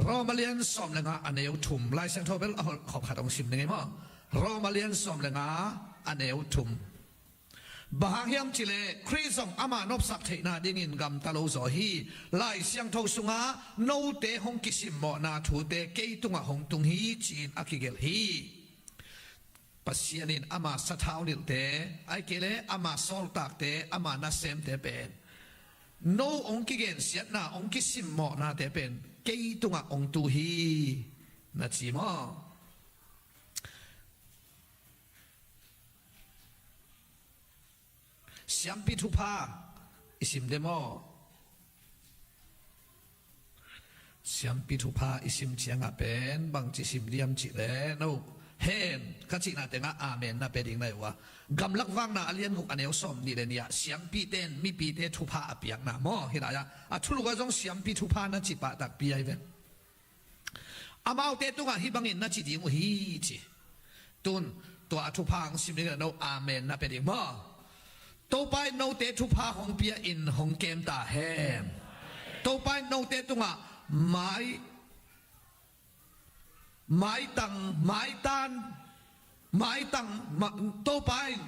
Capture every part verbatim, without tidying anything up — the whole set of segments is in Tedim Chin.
Roma lian sawm le nga a neu thum, Lai Siangtho bel a holh khawm khat hong sim ning ei maw? Roma lian sawm le nga a neu thum. Bang hang hiam cih leh Khrih zong ama nopsak theihna dingin gamta lo zaw hi. Lai Siangtho sungah note hong kisimmawhna thute kei tungah hong tung hi ci-in a kigelh hi. Pasian in ama sathau nilhte, ahih kei leh ama sawltakte, ama nasemte pen, no hong kigensiatna, hong kisimmawhnate pen kei tungah hong tu hi, na ci maw? Siampi thupha i sim de maw? Siampi thupha i sim ciangah pen bangci sim diam cih leh, no hen ka cihna tengah amen na pia ding na hi uh a. Gamlak Vakna a lian guk a neu sawm nih le nih ah siampite in mipite thupha a piakna maw, hih lai-ah a thulu ah zong siampi thupha na ci pah takpi ahi ve. Amaute tungah hih bangin na ci ding uh hi ci. Tun tua a thupha hong sim ding a, no amen na pia ding maw? Topa in note thupha hong pia in hong kem ta hen. Topa in note tungah mai, maitang, maitan, maitang, ma, Topa in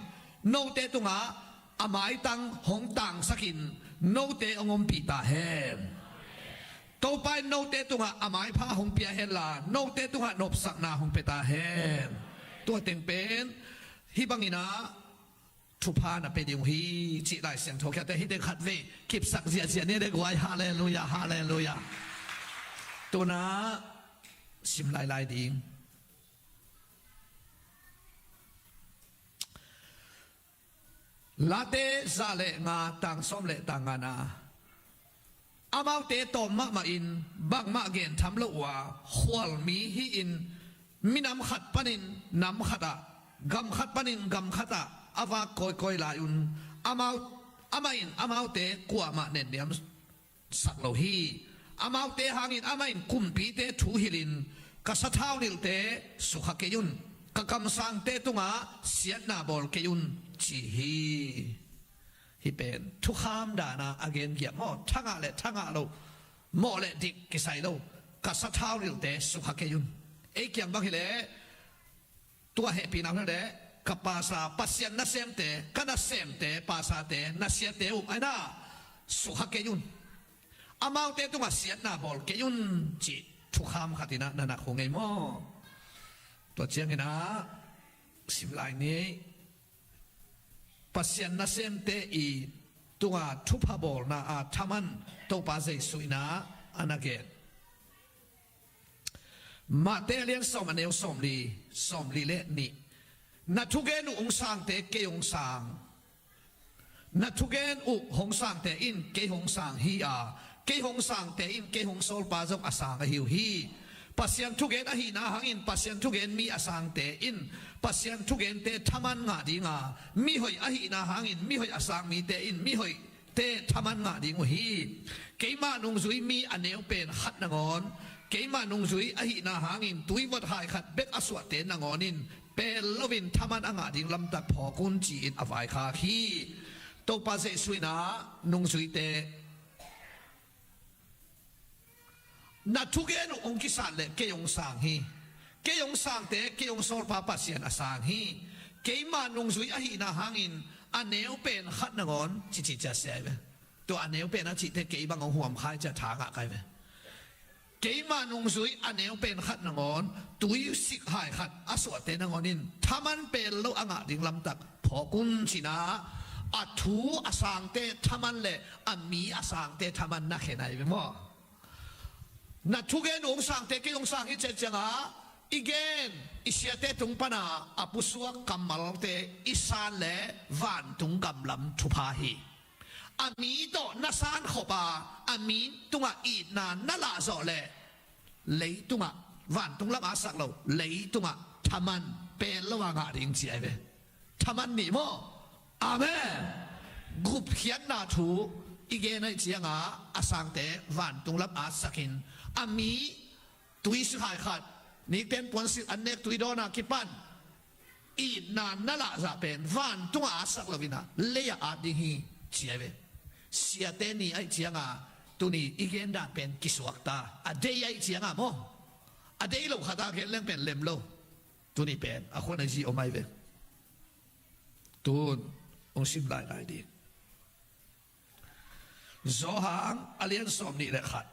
note tungah a maitang hong tangsakin note hong ompih ta hen. Topa in note tungah a maipha hong pia henla, note tungah nopsakna hong pia ta hen. Tua teng pen hih bangin ah thupha na pia ding uh hi cih Lai Siangtho kiangte hih teng khatvei kipsak ziahziah ni le guai. Halleluiah, halleluiah. Tun ah sim lailai ding. Late za le nga, tang sawm le tang ngana. Amaute tawm mahmah in bangmah gen tham lo uh a, khualmi hi-in minam khat panin nam khatah, gam khat panin gam khatah a vak kawikawi lai-un amau, amah in amaute kuamah nenniam sak lo hi. Amaute hangin amah in kumpite thu hilhin, ka sathau nilhte sukha kei un, ka kamsangte tungah siatna bawl kei un, ci hi. Hih pen thukham dana a gengiah maw, thangah le thangah lo, mawh le dik kisai lo, ka sathau nilhte sukha kei un. Ei kiang bang hileh tua hehpihna hong hi leh, ka pasa, Pasian nasemte, ka nasemte, pasate, nasiate uh, aina sukha kei un. Amaute tungah siatna bawl kei un cih thukham khatinah na nak hu ngei maw? Tua cianginah sim lai ni. Pasian nasemte i tunga thupha bawlna a thaman Topa Jesuh inah a na gen. Mate a lian sawm a neu sawmli, sawmli le nih. Na thugen uh hong sangte kei hong sang. Na thugen uh hong sangte in kei hong sang hi a, kei hong sangte in kei hong sawlpa zong a sang ahi uh hi. Pasian thugen ahihna hangin Pasian thugen mi a sangte in Pasian thugente thaman ngah dinga, mihoih ahihna hangin mihoih a sang mite in mihoih te thaman ngah ding uh hi. Keimah nungzui mi a neu pen khat nangawn, keimah nungzui ahihna hangin tuivot hai khat bek a suahte nangawn in pel loin thaman a ngah ding lamtak phawk un ci-in a vaikhak hi. Topa Jesuh inah nungzuite, na thugen uh hong kisat leh kei hong sang hi. Kei hong sangte kei hong sawlpa Pasian a sang hi. Keimah nungzui ahihna hangin a neu pen khat nangawn cici cia sia hi ve. Tua a neu pen a cihte kei bang hong huam khai cia tha ngah kai ve. Keimah nungzui a neu pen khat nangawn, tuisik hai khat a suahte nangawn in thaman pel lo a ngah ding lamtak phawk un cinah, a thu a sangte thaman le a mi a sangte thaman na khen ahi ve maw? Na thugen uh hong sangte kei hong sang hi cih ciangah i gen, i siate tung pana a pusuak kammalte i san le vantung gamlam thupha hi. A mi tawh na san khop a, a mi tungah itna na lahzawh leh leitungah, vantung lam a sak lo, leitungah thaman pel lo a ngah ding ci ahi ve. Thaman nih maw? Amen. Gupkhiatna thu i gen ahi cianga a sangte vantung lam a sakin a mi tuisik hai khat, nikten puansilh an nek tui dawna kipan itna na lahzah pen vantunga a sak loinah lei-ah at ding hi ci ahi ve. Siate ni ahi cianga Tuni i gen dan pen kisuakta, a dei ahi cianga maw, a dei lo khata gen leng pen lem lo. Tuni pen a khuan a zi om ahi ve. Tun hong sim lailai ding. Johan a lian sawm nih le khat.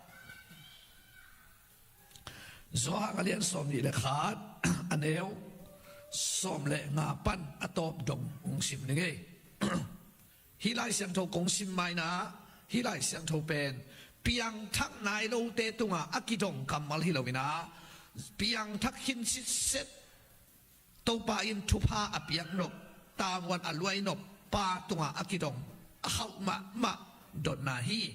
Johan a lian sawm nih le khat, a neu sawm le nga pan a tawp dong hong sim ning ei. Hih Lai Siangtho kong sim maina, hih Lai Siangtho pen piangthak nai lote tungah a kidong kammal hi loinah, piangthak khin sitset Topa in thupha a piaknop, tavuan a luainop pa tungah a kidong a khauh mahmah dotna hi.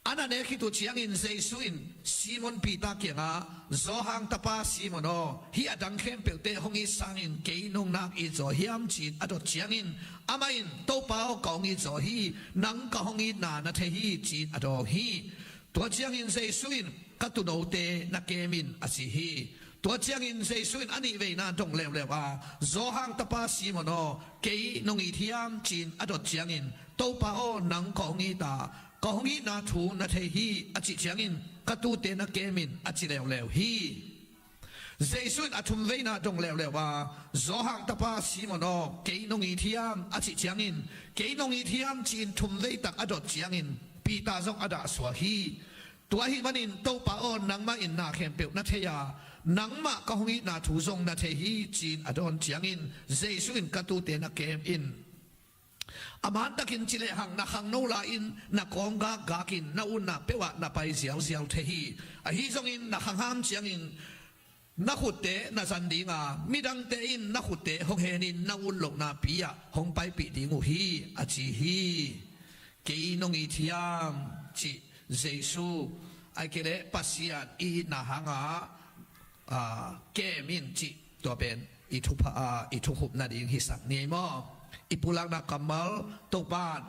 A na nek khit uh ciangin Jesu in Simon Peter kiangah, Johan tapa Simon aw, hih a dang khempeuhte hong it sangin kei nong nak it zaw hiam? Ci-in a dot ciangin amah in, Topa aw, ka hong it zaw hi, nang ka hong itna na thei hi, ci-in a dawng hi. Tua ciangin Jesu in, ka tuunote na kem in, a ci hi. Tua ciangin Jesu in a nih veina dong leuleu a, Johan tapa Simon aw, kei nong it hiam? Ci-in a dot ciangin, Topa aw, nang ka hong it a, ka hong itna thu na thei hi, a cih ciangin, ka tuute na kem in, a ci leuleu hi. Jesu in a thum veina dong leuleu a, Johan tapa Simon aw, kei nong it hiam? A cih ciangin, kei nong it hiam? Ci-in thum veitak a dot ciangin Peter zong a dahsuak hi. Tua ahih manin, Topa aw, nangmah in na khempeuh na thei a, nangmah ka hong itna thu zong na thei hi, ci-in a dawng ciangin Jesu in, ka tuute na kem in. A mantakin ci lehang na khangno lai-in na kawng gakgak in na utna peuhah na pai ziauziau thei hi. Ahi zongin na khangham ciangin na khutte na zan ding a, midangte in na khutte hong henin na ut lohna pi-ah hong paipih ding uh hi, a ci hi. Kei nong it hiam? Cih Jesu, ahih kei leh Pasian i itna hangah, aa, kem in cih tua pen i thupha, aa, i thukhupna ding hisak ni ei maw? I pulakna kammal Topa'n,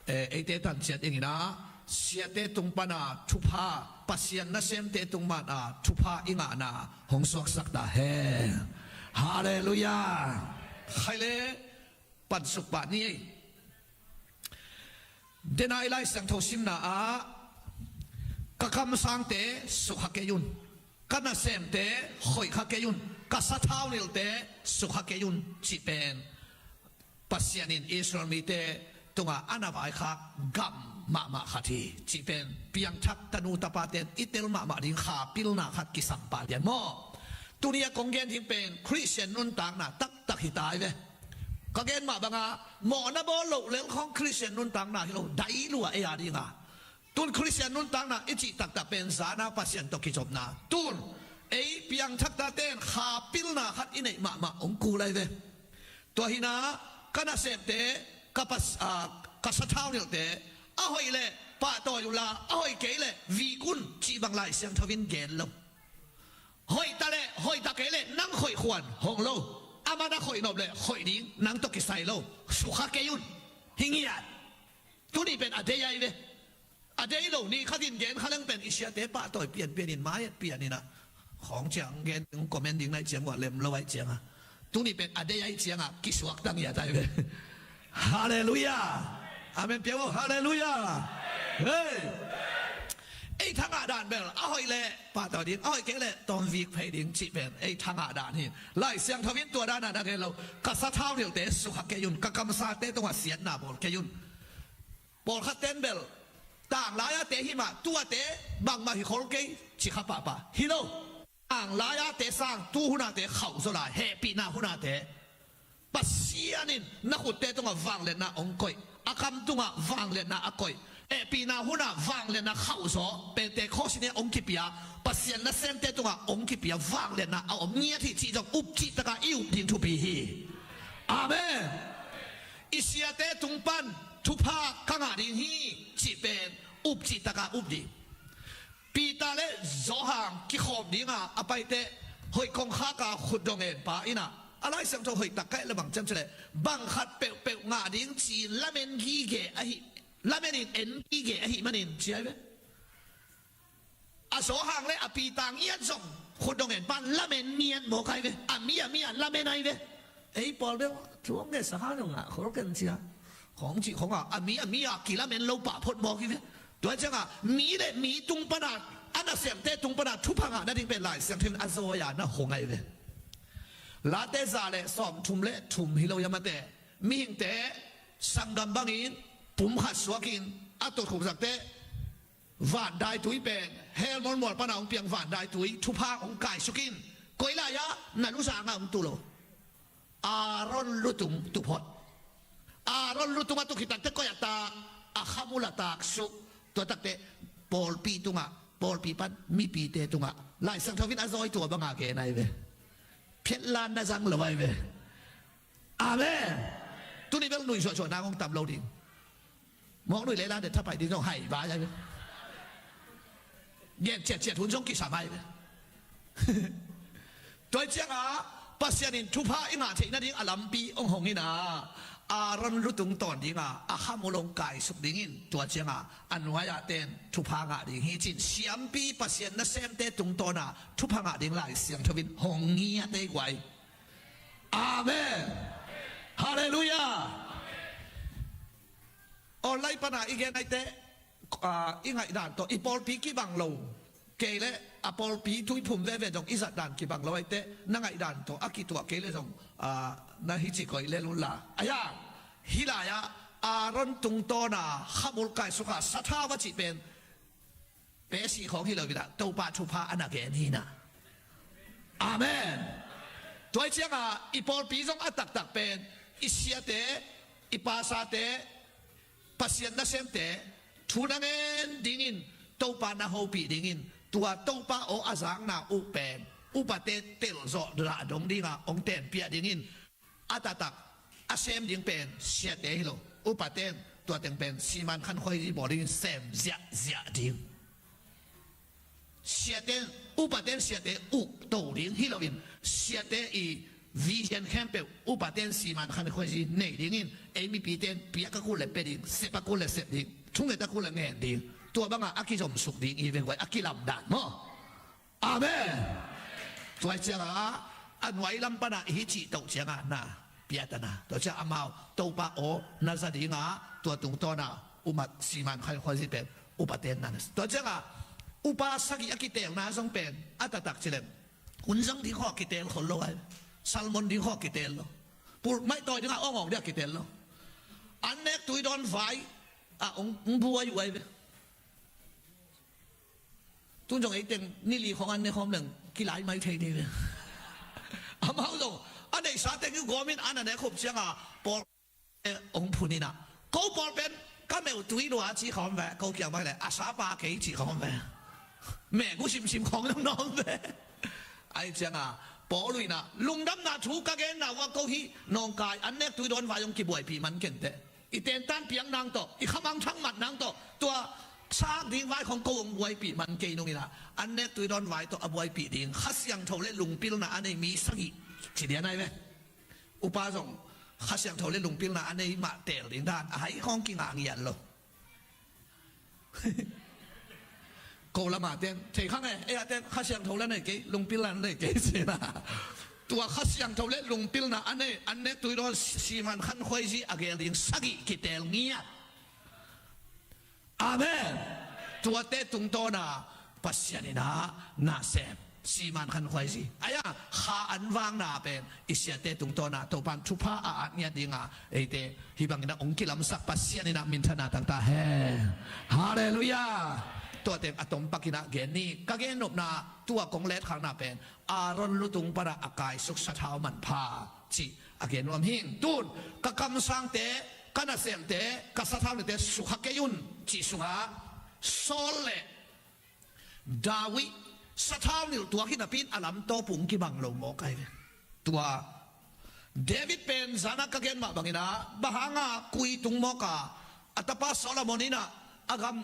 eh, eite tan ciat dingin ah, siate tung pana thupha, Pasian nasemte tung pana thupha i ngahna hong suaksak ta hen. Halleluiah. Khaile, pansuk pah ni ei. Dena i Lai Siangtho simna ah, ka kamsangte sukha kei un, ka nasemte hoihkha kei un, ka sathau nilhte sukha kei un, cih pen Pasian in Israel mite tungah a na vaikhak gam mahmah khat hi, cih pen piangthak tanu tapate in i tel mahmah ding kha pilna khat kisam pah lian maw? Tuni a kong gen ding pen Khristian nuntakna taktak hi ta hi ve. Ka gen mah banga mawhna bawl loh lel khawng Khristian nuntakna hi lo, dai lua ei a dinga. Tun Khristian nuntakna i cih taktak pen zana Pasian tawh kizopna. Tun ei piangthak tate in kha pilna khat i neih mahmah hong kul ahi ve. Tua hi-in ah, ka nasemte, ka pas-, ah, ka sathau nilhte, a hoih leh pahtawi uhla, a hoih kei leh vik un, cih bang Lai Siangtho in gen lo. Hoih ta leh, hoih ta kei leh, nang hoih khuan hong lo. Amah na hoih nop leh hoih ding, nang tawh kisai lo. Sukha kei un. Hi ngiat. Tuni pen a dei ahi ve. A dei lo ni khatin gen kha leng pen i siate pahtawi pianpian in, mai-et pian in ah, khawng ciang gen ding, comment ding na hih ciang uh ah lem lo ahih cianga, tuni pen a dei ahih cianga kisuakta ngiat ahi ve. Halleluiah. Amen pia un. Halleluiah. Hei. Ei thangah dan bel a hoih leh pahtawi ding, a hoih kei leh tawm vik phei ding cih pen ei thangah dan hi. Lai Siangtho in tua dan ah na gen lo. Ka sathau nilhte sukha kei un, ka kamsangte tungah siatna bawl kei un. Pawlkhatte in bel, tanglai a te hi mah, tu a te bangmah hi khol kei, ci kha pahpah. Hi lo. Tanglai a te sang, tu hun a te khauh zaw lai, hehpihna hun a te. Pasian in na khutte tungah vangliatna hong koih, a kam tungah vangliatna a koih. Hehpihna hun a vangliatna khauh zaw, Pentecost ni a hong kipia, Pasian nasemte tungah hong kipia vangliatna a om ngiat hi cih zong up cih takah i up ding thupi hi. Amen. I siate tung pan thupha ka ngah ding hi, cih pen up cih takah up ding. Peter le Johan kikhawm dinga a paiteh, hoih kongkhak a khutdong en pa in ah, a Lai Siangtho hoih tak ka et le bang ci hiam cih leh, bang khat peuhpeuh ngah ding ci-in lamen gige ahi, lamen in en gige ahih manin ci ahi ve. A Johan le a Peter ngiat zong khutdong en pan lamen ngiat mawk ahi ve. A mi a mi a lamen ahi ve. Ei pawl bel thu hong ngetsak hang zong ngah khol ken ci a, khawng cih khawng a, a mi a mi a kilamen lo pah phot mawk hi ve. Tua ciangah mi le mi tung pana, a nasemte tung pana thupha ngah nading pen Lai Siangtho in a zawi a na hong ahi ve. Late za le sawmthum le thum hi lo ia mate, mihingte sanggam bangin pumkhat suakin a tawh khukzakte vandaitui pen hell mualmual pana hong piang vandaitui thupha hong kaisukin, koi lai-ah na luzangah hong tu lo. Aaron lutung tu phot. Aaron lutung a tu khit takte koi a tak, a khamul a tak suk. Tua takte pawlpi tungah, pawlpi pan mipite tungah Lai Siangtho in a zawi tua banga gen ahi ve. Phiatlan na zang lo ahi ve. Amen. Tuni bel nui suahsuah nang hong tam lo ding. Mawk nui le la de thapai ding zong hai ba ahi ve. Gen ciatciat hun zong kisam ahi ve. Tua ciangah Pasian in thupha i ngah theih nading a lampi hong hong inah, Aaron lutung tawn dingah a khamul hong kaisuk dingin, tua ciangah a nuai-ah ten thupha ngah ding hi cin siampi Pasian nasemte tungtawnah thupha ngah ding Lai Siangtho in hong ngiat ei guai. Amen. Halleluiah. Online pana i gen aite, ah, i ngaihdan tawh i pawlpi kibang lo kei le a pawlpi tuiphum veve zong i zatdan kibang lo aite, na ngaihdan tawh a kituah kei le zong, ah, na hici koih le lunla. Aia, hih lai-ah Aaron tungtawna khamul kaisuka sathau a cih pen pesi khawng hi lo inah Topa thupha a na gen hi inah. Amen. Tua hi ciangah i pawlpi zong a taktak pen i siate, i pasate, Pasian nasemte thu na ngen dingin, Topa na hopih dingin, tua Topa aw a zakna uh pen upate telzawh dah dong dingah hong tenpiah dingin, a taktak a sem ding pen siate hi lo. Upate in tua teng pen siman khankhuai bawl dingin sem ziahziah ding. Siate in, upate in siate ukto ding hi loin, siate i vision khempeuh upate in siman khankhuai nei dingin, ei mipite in piak a kul le pia ding, sep a kul le sep ding, thunget a kul le ngen ding. Tua bangah a kizomsuk ding i venghuai a kilamdan maw? Amen. Tua hi ciangah a nuai lam pana i hi cih toh ciangah na piatana. Tua ciang amau Topa aw na za dingah tua tungtawna umat siman khankhuai pen upate in na. Tua ciangah upa sagih a kitelna zong pen a taktak cilem, hun zang ding khawh a kitel khol lo ai. Salmon ding khawh a kitel lo. Pulmaih tawi dingah awngawng dingah kitel lo. An nek tui dawn vai ah hong buai uh ai ve. Tun zong eiteng nili khong an ne khawm leng kilai mai thei ni ve. Amau zong a neihsa teng i gawmin an a ne khop cianga pawl hong phun inah, ko pawl pen ka meuh tui lua ci khawm ve, ko kiang bang le a sapa kei ci khawm ve. Meh gu simsim khawng zong nawm ve. Ai cianga pawl uh inah lungdamna thu ka genna uh a ko hi nawngkai an nek tui dawn vai hong kibuaipih man kenteh. I tentan piak nang tawh, i khamang thang mat nang tawh, tua sak ding vai khong ko hong buaipih man kei nung inah, an nek tui dawn vai tawh a buaipih ding Kha Siangtho le lungpilna a nei mi sagih ci dian ai ve. Upa zong Kha Siangtho le lungpilna a nei mah teel ding dan a hai khong kingah ngian lo. Ko lama ten thei khang e, ei a ten Kha Siangtho la nei kei, lungpil la nei kei sina. Tua Kha Siangtho le lungpilna a nei, an nek tui dawn siman khankhuai zi a gel ding sagih kitel ngiat. Amen. Tuate tungtawna Pasian inah na sem siman khankhuai zi aia kha an vangna pen i siate tungtawna Topan thupha a at ngiat dinga eite hih bangin a hong kilamsak Pasian inah minthanna tangta hen. Halleluiah. Tuateng a tompak inah gen ni. Ka gennopna tua kong letkhakna pen Aaron lutung pana a kaisuk sathau manpha cih a gen nuam hing. Tun ka kamsangte, ka nasemte, ka sathau nilhte sukha kei un cih sungah Saul le David sathau nilh tuak hi napi-in a lamtawpung kibang lo mawk ai ve. Tua David pen zana ka gen mah banginah bang hanga kui tung mawka a tapa Solomon inah a gam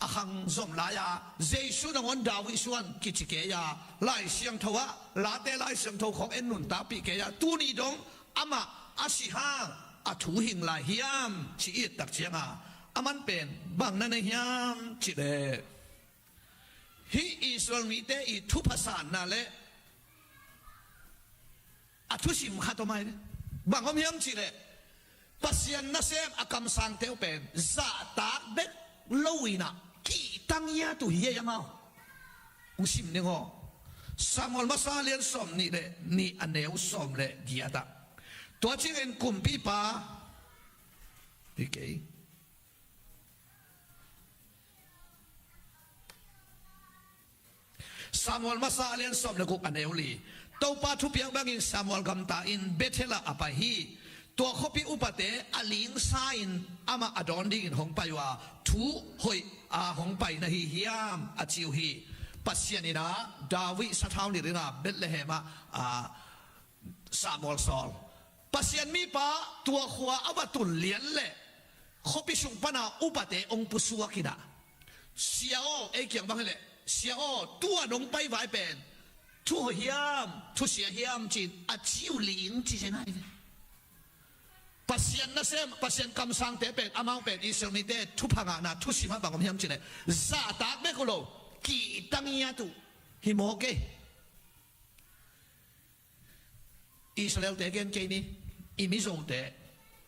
a khang zom lai-a Jesu nangawn David suan kici kei-a Lai Siangtho ah Late Lai Siangtho khawng en nuntakpih kei-a tuni dong amah a si hang a thu hing lai hiam ci it tak cianga a man pen bang na nei hiam cih leh hih Israel mite i thupha sanna le a thusim khat om ai ve. Bang om hiam cih leh Pasian nasem a kamsangte uh pen zahtak bek lo inah Tang ia tu hi ei amau. Hong sim ning aw. Samuel masa lian sawm nih le nih a neu sawm le giat ah. Tua ciangin kumpipa. Hi kei. Samuel masa a lian sawm le guk a neu li. Topa thupiak bangin Samuel gamta in Bethel ah a pai hi. Tua khuapi upate a lingsa in amah a dawn dingin hong pai uh a, thu hoih a hong pai na hi hiam a ci uh hi. Pasian in ah David sathau nilh in ah Bethlehem ah, a, Samuel sawl. Pasian mipa tua khua a va tun lian leh khuapi sung pana upate hong pusuak in ah, Sia aw, ei kiang bang hi leh, Sia aw, tua nong pai vai pen thu hoih hiam, thusia hiam ci-in a ci uh ling ci zen ahi ve. Pasian nasem, Pasian kamsangte pen, amau pen Israel mite thupha ngahna thusim ah bang om hiam cih leh, zahtak bek uh lo, kihtang ngiat uh hi mawk ei. Israel-te gen kei ni, i Mizote,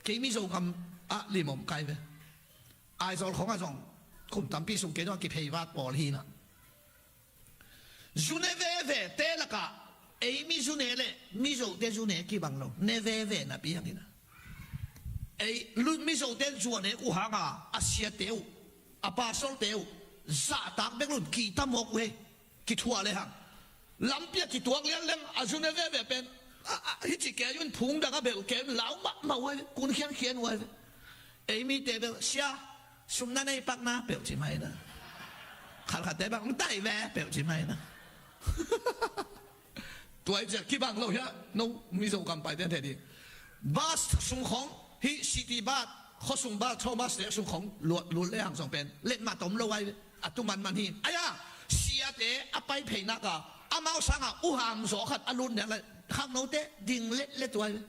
kei Mizo gam ah lim om kai ve. Aizawl khong ah zong kum tampi sung kei zong a kiphei vak pawl hi na. Zu ne veve te lakah ei mi zu ne le Mizote zu ne kibang lo, ne veve napi hang hi na. Ei lu Mizote zuan ne uh hanga a siate uh, a pastolte uh zahtak bek lo in kihtang mawk uh hi. Kithuah le hang lampi ah kituak lian leng a zu ne veve pen, a, a, hi ci kei un, phung dang a belh kei un, lau mahmah uh hi, kun khiankhian uh hi. Ei mite bel, Sia, sum na nei pak na, peuh ci mai na. Khatkhatte bang, hong tai ve, peuh ci mai na. Tua hi ciah kibang lo hiah, no Mizo kam paite thei ding. Bus sung khong, hih city bus, khuasung bus, tour bus te sung khong lut, lut le hang zong pen letmat om lo ahi ve. A tu manman hi. Ahi a, siate a pai phei nak a, amau sangah u hamzaw khat a lut lian le, khangnote ding letlet uh ahi ve.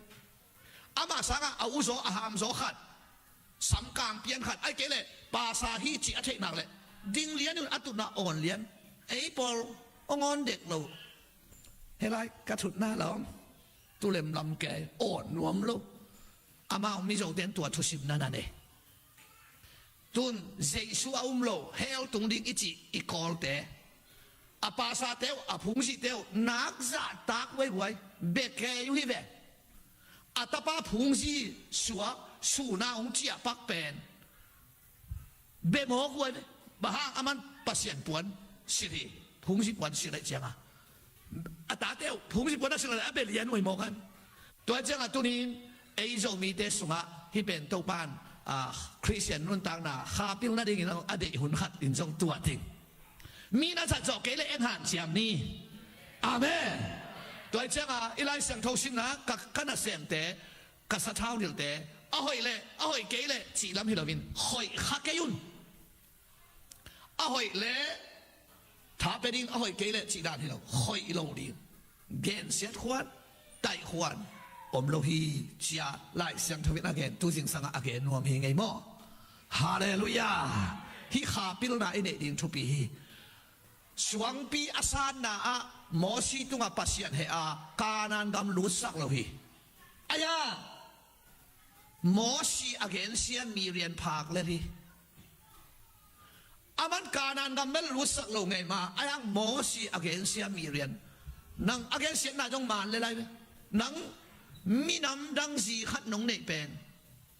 Amah sangah a uzaw, a hamzaw khat, samkang pian khat, ahih kei leh pasa hi cih a theih nak leh ding lian un, a tutna awn lian. Ei pawl hong awn dek lo. Hih lai ka thutna lam, tu lemlam kei, awn nuam lo. Amau Mizote in tua thusim na na nei. Tun Jesu a um lo, hell tung ding i cih i kawlte, a pasate uh, a phungzite uh nak zahtak huaihuai, bia kei uh hi ve. A tapa phungzi suak, sun a hong ciah pak pen bia mawk huai ve. Bang hang? Aman Pasian puan silh hi, phungzi puan silh ahih ciangin a tate uh phungzi puan a silh a, a bia lian huai mawk a. Tua ciangin tuni-in ei Zomite sungah hih pen Topa'n, a, Khristian nuntakna kha pil nadingin a deih hun khat in zong tuah ding. Mi na zat zawh kei leh en hanciam ni. Amen. Tua ciangin i Lai Siangtho simna, ka, ka nasemte, ka sathau nilhte, a hoih leh a hoih kei leh cih lam hi loin, hoih kha kei un. A hoih leh tha pia ding, a hoih kei leh cih dan hi lo, hoih lo ding. Gensiat khuan, taih khuan om lo hi, ci-a Lai Siangtho in a gen, tu zingsangah a gen nuam hi ngei maw? Halleluiah. Hih kha pilna i neih ding thupi hi. Suangpi a sanna ah Mosi tungah Pasian heh a, Kanaan gam lutsak lo hi. Ahi a, Mosi a gensia Miriam phak lel hi. Aman Kanaan gam bel lutsak lo ngei mah, ahi hang Mosi a gensia Miriam. Nang a gensiatna zong man lel lai ve. Nang minam dang zi khat nong neih pen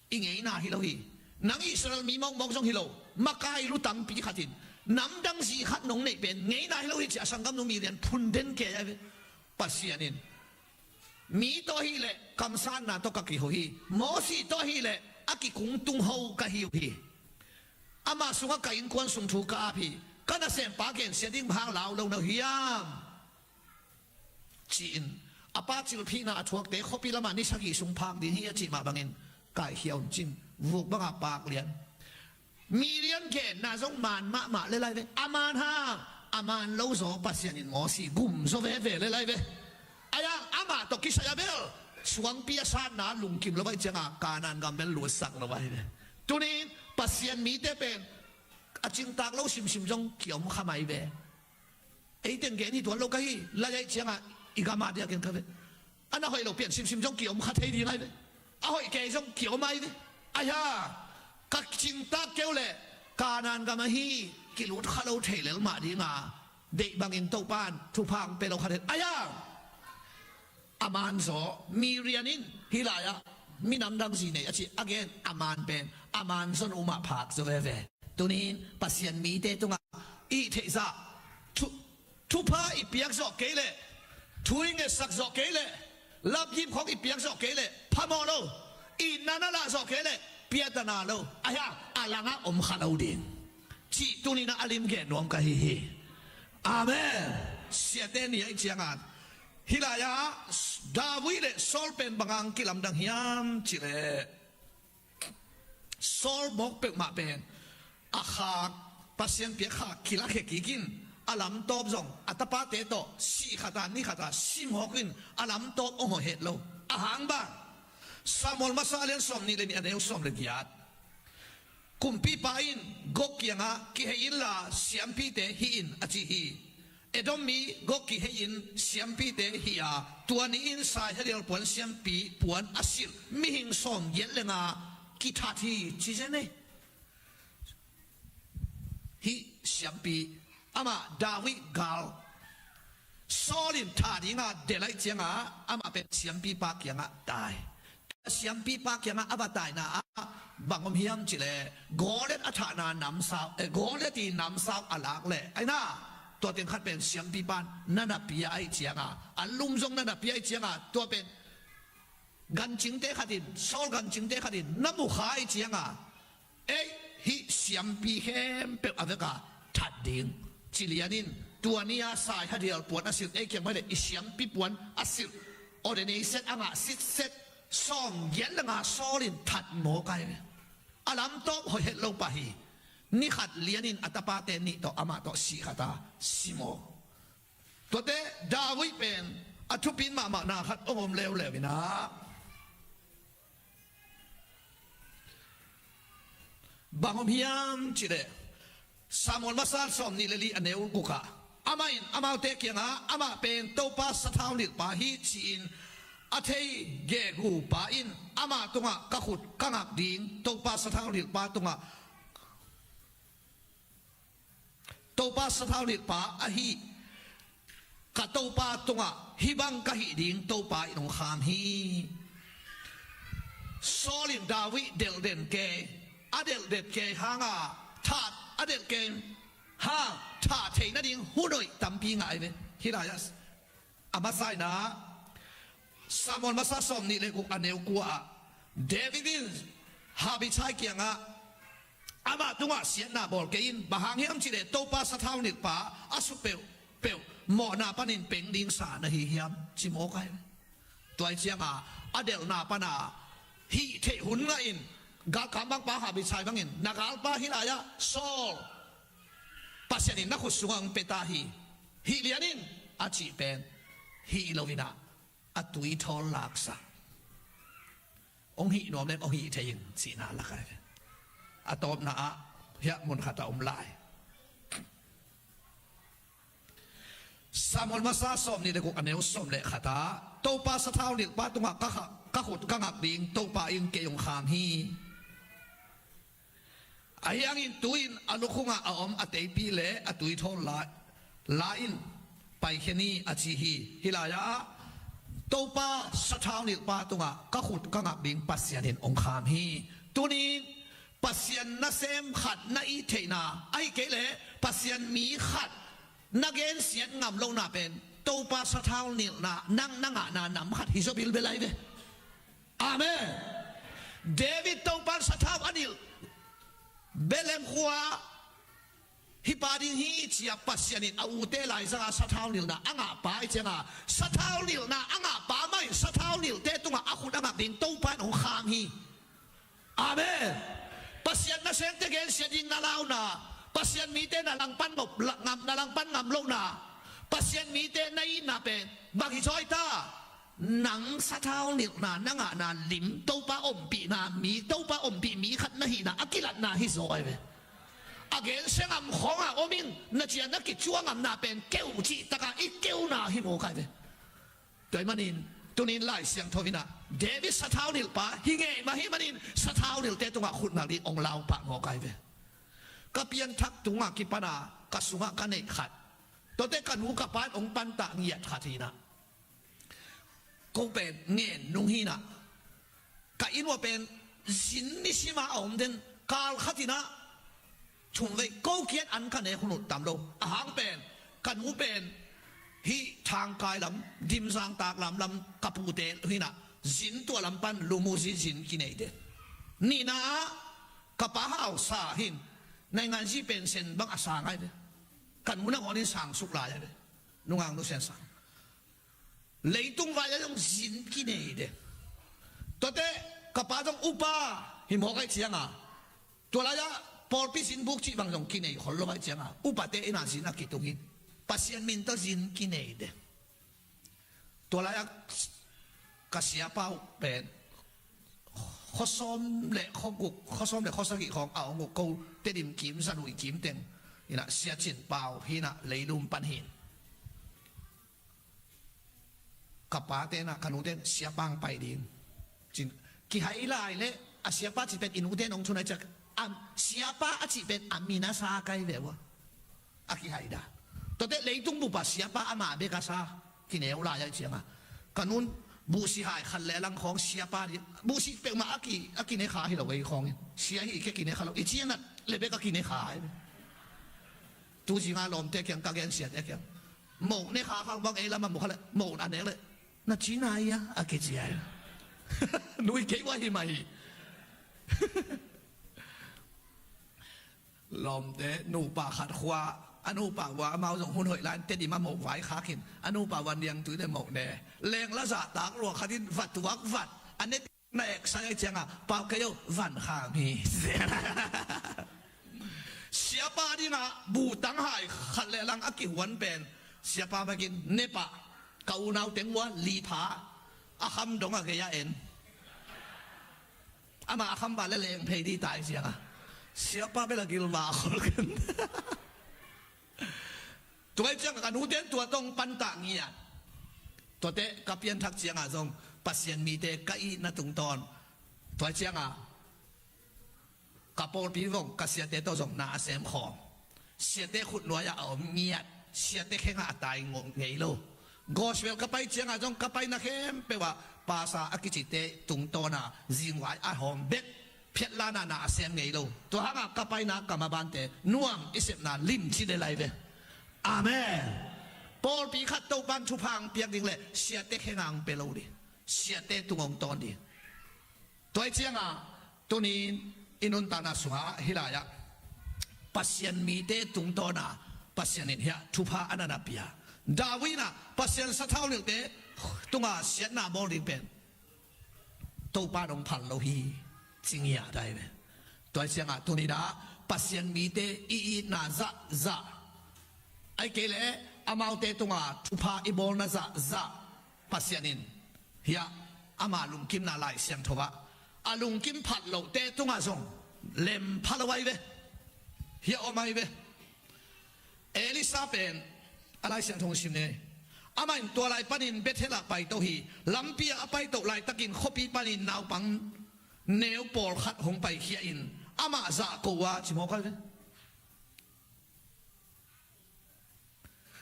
i ngeina hi lo hi. Nang Israel mi mawkmawk zong hi lo, makai lu tampi khat in nam dang zi khat nong neih pen ngeina hi lo hi, ci-a sanggamnu Miriam phun den kei ahi ve. Pasian in, mi tawh ahih leh kamsanna tawh ka kiho hi, Mosi tawh ahih leh a kikungtung ho ka hi uh hi. Amah sungah ka innkuan sung thu ka ap hi. Ka nasempa gensia ding bang hang lau lo na uh hiam? Ci-in a pa cilphihna a thuakte khuapi lamah ni sagih sung phak ding hi a cih mah bangin, kaikhia un, ci-in vuk bangah pak lian. Miriam genna zong man mahmah lel lai ve. A man hang, a man lo zaw Pasian in Mosi gum zaw veve lel lai ve. Ahi hang amah tawh kisai a bel suangpi a sanna lungkim lo ahih ciangin Kanaan gam bel lutsak lo ahi ve. Tuni-in Pasian mite pen a cingtak lo simsim zong kiom kha mai ve. Ei teng gen hi tuan lo ka hi, lai ahih ciangin i gam a diakin ka ve. A na hoih lo pian simsim zong kiom kha thei ding ahi ve. A hoih kei zong kiom ahi ve. Ahi a, ka cingtak kei uh leh Kanaan gam ahi, kilut kha lo thei lel mah dinga, deih bangin Topan thupha hong pia lo khat hen. Aia, a man zaw, mi rian in hih lai-ah minam dang zi nei a ci a gen, a man pen a man zaw nu mah phak zaw veve. Tunin Pasian mite tungah i theihzah thu, thupha i piak zawh kei leh, thu i ngetsak zawh kei leh, lapgip khawng i piak zawh kei leh phamawh lo, i na na lah zawh kei leh piatana lo, ahi hang a langah om kha lo ding cih tuninah a lim gen nuam ka hi hi. Amen. Siate ni ahih ciangin hih lai-ah David le Saul pen bang hang kilamdang hiam cih leh, Saul mawk peuhmah pen a khak, Pasian piak khak kilakhia kik in, a lamtawp zong a tapate tawh sih khata ni khata si mawk in, a lamtawp hong hoih het lo. A hang bang? Samuel masa a lian sawm nih le nih, a neu sawm le giat. Kumpipa in Gog kiangah, "Kihei inla siampite hih in," a ci hi. Edom mi Gog kihei-in siampite hih a, tua ni-in saihadial puan siampi puan a silh mihing sawm giat le nga kithat hi, ci zen ei. Hih siampi, amah David gal, Saul in thah dinga delh ahih cianga amah pen siampipa kiangah tai. Siampipa kiangah a va taina ah bang om hiam cih leh, Goliat a thahna namsau, eh, Goliat i namsau a lak leh, aina, tua teng khat pen siampipa in na na pia ahih cianga, a lum zong na na pia ahih cianga, tua pen gancingte khat in, Saul gancingte khat in na mu kha ahih cianga, ei, hih siampi khempeuh a veka that ding ci lian in, tua ni-a saihadial puan a silh, ei kiang mah leh i siampi puan a silh, ordination a ngah sitset sawm giat le nga Saul in that mawk ai ve. A lamtawp hoih het lo pah hi. Ni khat lian in a tapate nih tawh amah tawh sih khata si mawk. Tuate David pen a thupi mahmahna khat hong om leuleu inah, bang om hiam cih leh, Samuel masa sawm nih le li, a neu gukah, amah in amaute kiangah, "Amah pen Topa sathau nilhpa hi," ci-in a thei gegu pa in, "Amah tungah ka khut ka ngak ding, Topa sathau nilhpa tungah, Topa sathau nilhpa ahi ka Topa tungah hih bang ka hih ding Topa in hong kham hi." Saul in David delh den kei, a delh den kei hanga, thah, a delh kei hang, thah theih nading hun hoih tampi ngah ai ve. Hih lai-ah a masa inah, Samuel masa sawm nih le guk, a neu kua ah, David in Abishai kiangah, "Amah tungah siatna bawl kei in, bang hang hiam cih leh Topa sathau nilhpa a suk peuhpeuh mawhna panin peng ding sa na hi hiam?" ci mawk ai. Tua ahih cianga a delhna pana hih theih hun ngah in, galkap mangpa Abishai bangin, "Na galpa hih lai-ah Saul Pasian in na khut sungah hong pia ta hi, hih lian in," a cih pen hih lo inah a tui thawl laksak. "Hong hih nuam leng hong hih thei in," cihna lak ai. A tawpna ah hiah mun khat a om lai. Samuel masa sawm nih le guk, a neu sawm le khat ah, "Topa sathau nilhpa tungah ka kha-, ka khut ka ngak ding Topa in kei hong kham hi. Ahi hangin tu-in a lukhungah a om a teipi le a tui thawl la, la in paikhia ni," a ci hi. Hih lai-ah Topa sathau nilhpa tungah ka khut ka ngak ding Pasian in hong kham hi. Tunin Pasian nasem khat na it theihna, ahih kei leh Pasian mi khat na gensiat ngam lohna pen Topa sathau nilhna nang na ngahna nam khat hi zaw bilbel ai ve. Amen. David Topa sathau a nilh, Bethlehem khua hih pa ding hi ci-a Pasian in a ute laizanga sathau nilhna a ngahpa ahih cianga, sathau nilhna a ngahpa mah in sathau nilhte tungah a khut a ngak ding Topa in hong kham hi. Amen. Pasian nasemte gensiat ding na launa, Pasian mite na langpan ngam, na langpan ngam lohna, Pasian mite na itna pen bang hi zaw ai ta? Nang sathau nilhna na ngahna lim, Topa ompihna mi, Topa ompih mi khat na hihna a kilatna hi zaw ai ve. A gensia ngam khawngah om in, na cian na kicuang ngamna pen keu cih takah i keuna hi mawk ai ve. Tua ahih manin tunin Lai Siangtho inah David sathau nilhpa hi ngei mah ahih manin sathau nilhte tungah khut ngak ding hong lau pah mawk ai ve. ka pianthak tungah kipana ka sungah ka neih khat. Tuate ka nu ka pa in hong pantah ngiat khat hinah. Ko pen ngen nung hinah. Ka inn uah pen zin nisima a om den kal khat hinah. Thumvei ko kiat an ka nek hun uh tam lo. Ahang pen ka nu pen hih Thangkai lam, Dimzang tak lam lam ka pute hinah zin tua lam pan lumuzi zin kinei den. Nina ah ka pa hausa hin naingan zi pensen bang a sang ai ve. Ka nu nangawn in sang suk lai ai ve. Nungak nu sen sang. Leitung vai a zong zin kinei de. Tuate ka pa zong upa hi mawk ai cianga. Tua lai-ah pawlpi zin buk cih bang zong kinei khol lo ai cianga. Upate ina zin a kitung in Pasian min tawh zin kinei de. Tua lai-ah ka siapa uh pen khuasawm le khuaguk, khuasawm le khuasagih khawng a hong uk ko Tedim kim, Zanui kim teng hinah Sia Cin Pau hinah Leilum pan hin. Ka pate na ka nute siapa ang pai ding cin kihai lai le a siapa cih pen i nute nong thunai ciak a siapa a cih pen a min a sa kai ve ua. A kihai da. Tuate leitung bupa siapa ama bek a sa kineu lai ai cianga. Ka nun buhsi hai khat le lang khawng siapa di buhsi peuhmah a ki a kine kha hi lo ei khawngin sia hi ke kine kha lo i cianat le bek a kine kha ai. Tu zinga lawmte kiang ka gen siate kiang. Moh ne kha khang bang ei lama mukha le moh a nek le na ci na ia a kici ai. Nui kei ua hi mah hi. Lawmte nupa khat khua a nupa ua amau zong hun hoih lai Tedim a moh vai khakin a nupa ua niangtui le moh ne leng la zahtak lua khatin va tuak vat a ne na eksai ai cianga pau kei o van kham hi. Siapa dinga buhtang hai khat le lang a kihuan pen siapa bekin nepah ka unau teng ua lipha a kham dong a gei a en. Ama a kham ba le leng phei di tai cianga siapa bela gilma khol ken. Tuai cianga ka nuten tua tong pantah ngiat. Tuate ka pianthak cianga zong Pasian mite ka ihna tungtawn. Tuai cianga ka pawlpi vong ka siate tawh zong na a sem khawm. Siate khutnuai-ah a om ngiat siate khengah a tai ngei lo. Gospel ka pai cianga zong ka paina khempeuh ah pasa a kicite tungtawna zingvai a hawm bek phiatlana na a sem ngei lo. Tua hanga ka paina ka mabante nuam i sepna limci le lai ve. Amen. Pawlpi khat Topan thupha ang piak ding le siate khengah ang pe lo ding. Siate tung hong tawn ding. Tuai cianga tunin i nuntakna sungah hih lai-ah Pasian mite tungtawna Pasian in hiah thupha a nana pia. David in ah Pasian sathau nilhte tunga siatna bawl ding pen Topa dong phal lo hi. Cingia dai ve. Tuai cianga tuninah Pasian mite i itna zahzah ai kei leh amaute tunga thupha i bawlna zahzah Pasian in hiah ama lungkimna Lai Siangtho ah a lungkim phat lohte tungah zong lem pha lo ai ve. Hiah om ai ve. Elisa pen a Lai Siangtho sim ne. Amah in tua lai panin Bethel ah paito hi. Lampi ah a paitoh laitakin khuapi panin naupang neu pawlkhat hong paikhia in amah zahko a ci mawk ai ve.